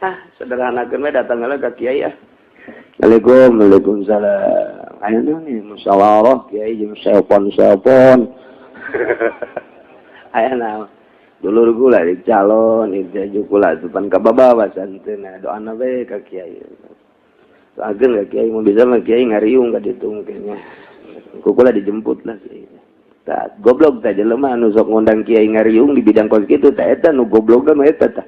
Ah, sederhanakeun we datang heula ka kiai ah. Assalamualaikum, waalaikumsalam. Ayo nih musyawarah kiai jeung telepon-telepon. Aya naon? Dulur kula di calon, itu kula depan ka babawa santeuna doana we ka kiai. Doakeun ka kiai mun bisa mah kiai ngariung ka ditu mungkin nya. Ku kula dijemput lah kiai. Tah, goblok tah jelema anu sok ngundang kiai ngariung di bidang kos kitu tah eta nu goblok mah eta tah.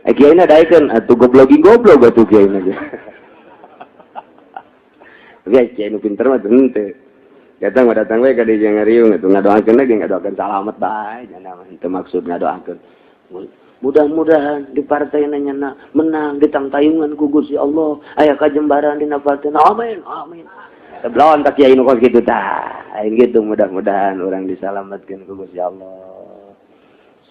Eh kiai na daekeun atuh goblogi goblok atuh kiai na ge. Oke, kiai nu pinter mah henteu. Datang mah datang we ka dieu ngariung atuh ngadoakeun lagi ngadoakeun salamet bae cenah mah henteu maksud ngadoakeun. Mudah-mudahan di partai nyana menang ditangtayungan ku Gusti Allah aya kajembaran dina partai. Amin amin. Sebelon tak kiai nu kos kitu tah. Aing gitu mudah-mudahan urang disalametkeun ku Gusti Allah.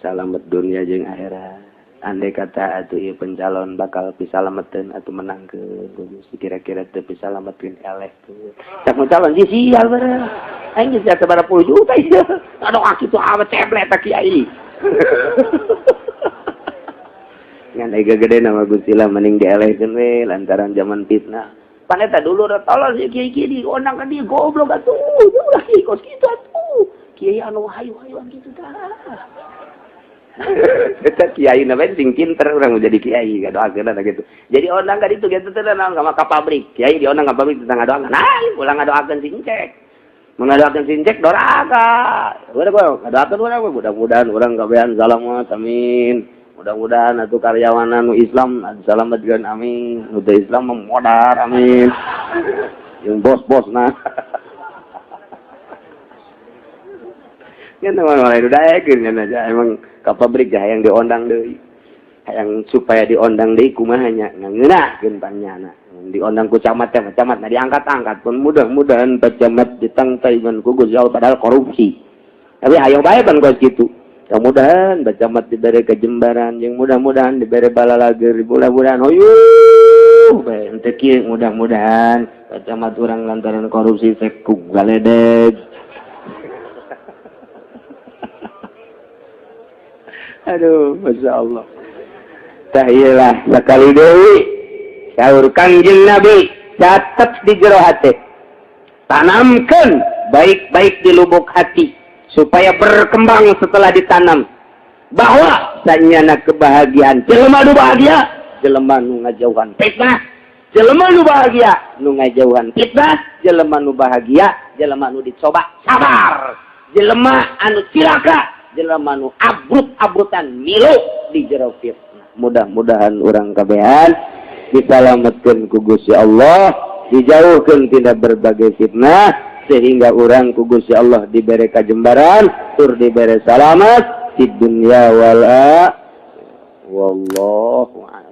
Salamet dunia jeung akhirat. Andai kata atuh ieu pencalon bakal pisalameteun atau menangkeun ku Gusti kira-kira teu pisalametkeun eleh teu. Cak calon sih sial bara. Aing geus sabaraha puluh juta ieu. Aduh kitu amat ceblek tak kiai. Ngan ega gede nama Gusti lah mending dielehkeun we lantaran zaman fitnah. Pan eta dulu udah tolol si kiai kiai diondang ka dieu goblok atuh. Ulah kiai kos kitu atuh. Kiai anu hayu-hayuan kitu tah. Eta kiai na bae sing pinter urang mau jadi kiai ngadoakeun eta gitu. Jadi ondang ka ditu gitu teh naon ka pabrik. Kiai diondang ka pabrik tentang ngadoakeun. Nah, ulah ngadoakeun si Encek. Mun ngadoakeun si Encek doraka. Udah gua ngadoakeun urang mudah-mudahan urang kabehan salamet amin. Mudah-mudahan atuh karyawan anu Islam salametkeun amin. Nu teu Islam mah modar amin. Jeung bos-bos nah. Nya mah mulai daekeun nya aja emang ka pabrik teh hayang diondang deui. Hayang supaya diondang deui kumaha nya ngeunahkeun panyana. Diondang ku camat teh camat na diangkat-angkat pun mudah-mudahan Pak Camat ditangtayungan ku Gusti Allah padahal korupsi. Tapi ayo bae pan kos kitu. Mudah-mudahan Pak Camat diberi kejembaran, yang mudah-mudahan diberi balalager, mudah-mudahan hoyong
Aduh, bae henteu kieu, mudah-mudahan camat urang lantaran korupsi sekuk galedeg. Aduh, Masya Allah. Tah ieu lah sakali deui saur Kangjeng Nabi, catet di jero hate. Tanamkeun baik-baik di lubuk hati supaya berkembang setelah ditanam. Bahwa sanyana kebahagiaan jelema nu bahagia, jelema nu ngajauhan fitnah, jelema nu bahagia nu ngajauhan fitnah, jelema nu bahagia jelema nu dicoba sabar, jelema anu cilaka jelema nu abrut-abrutan milu di jero fitnah. Mudah-mudahan urang kabehan disalametkeun ku Gusti Allah, dijauhkeun tina berbagai fitnah, sehingga urang ku Gusti Allah dibere kajembaran tur dibere salamat di dunia wal wallahu a'lam.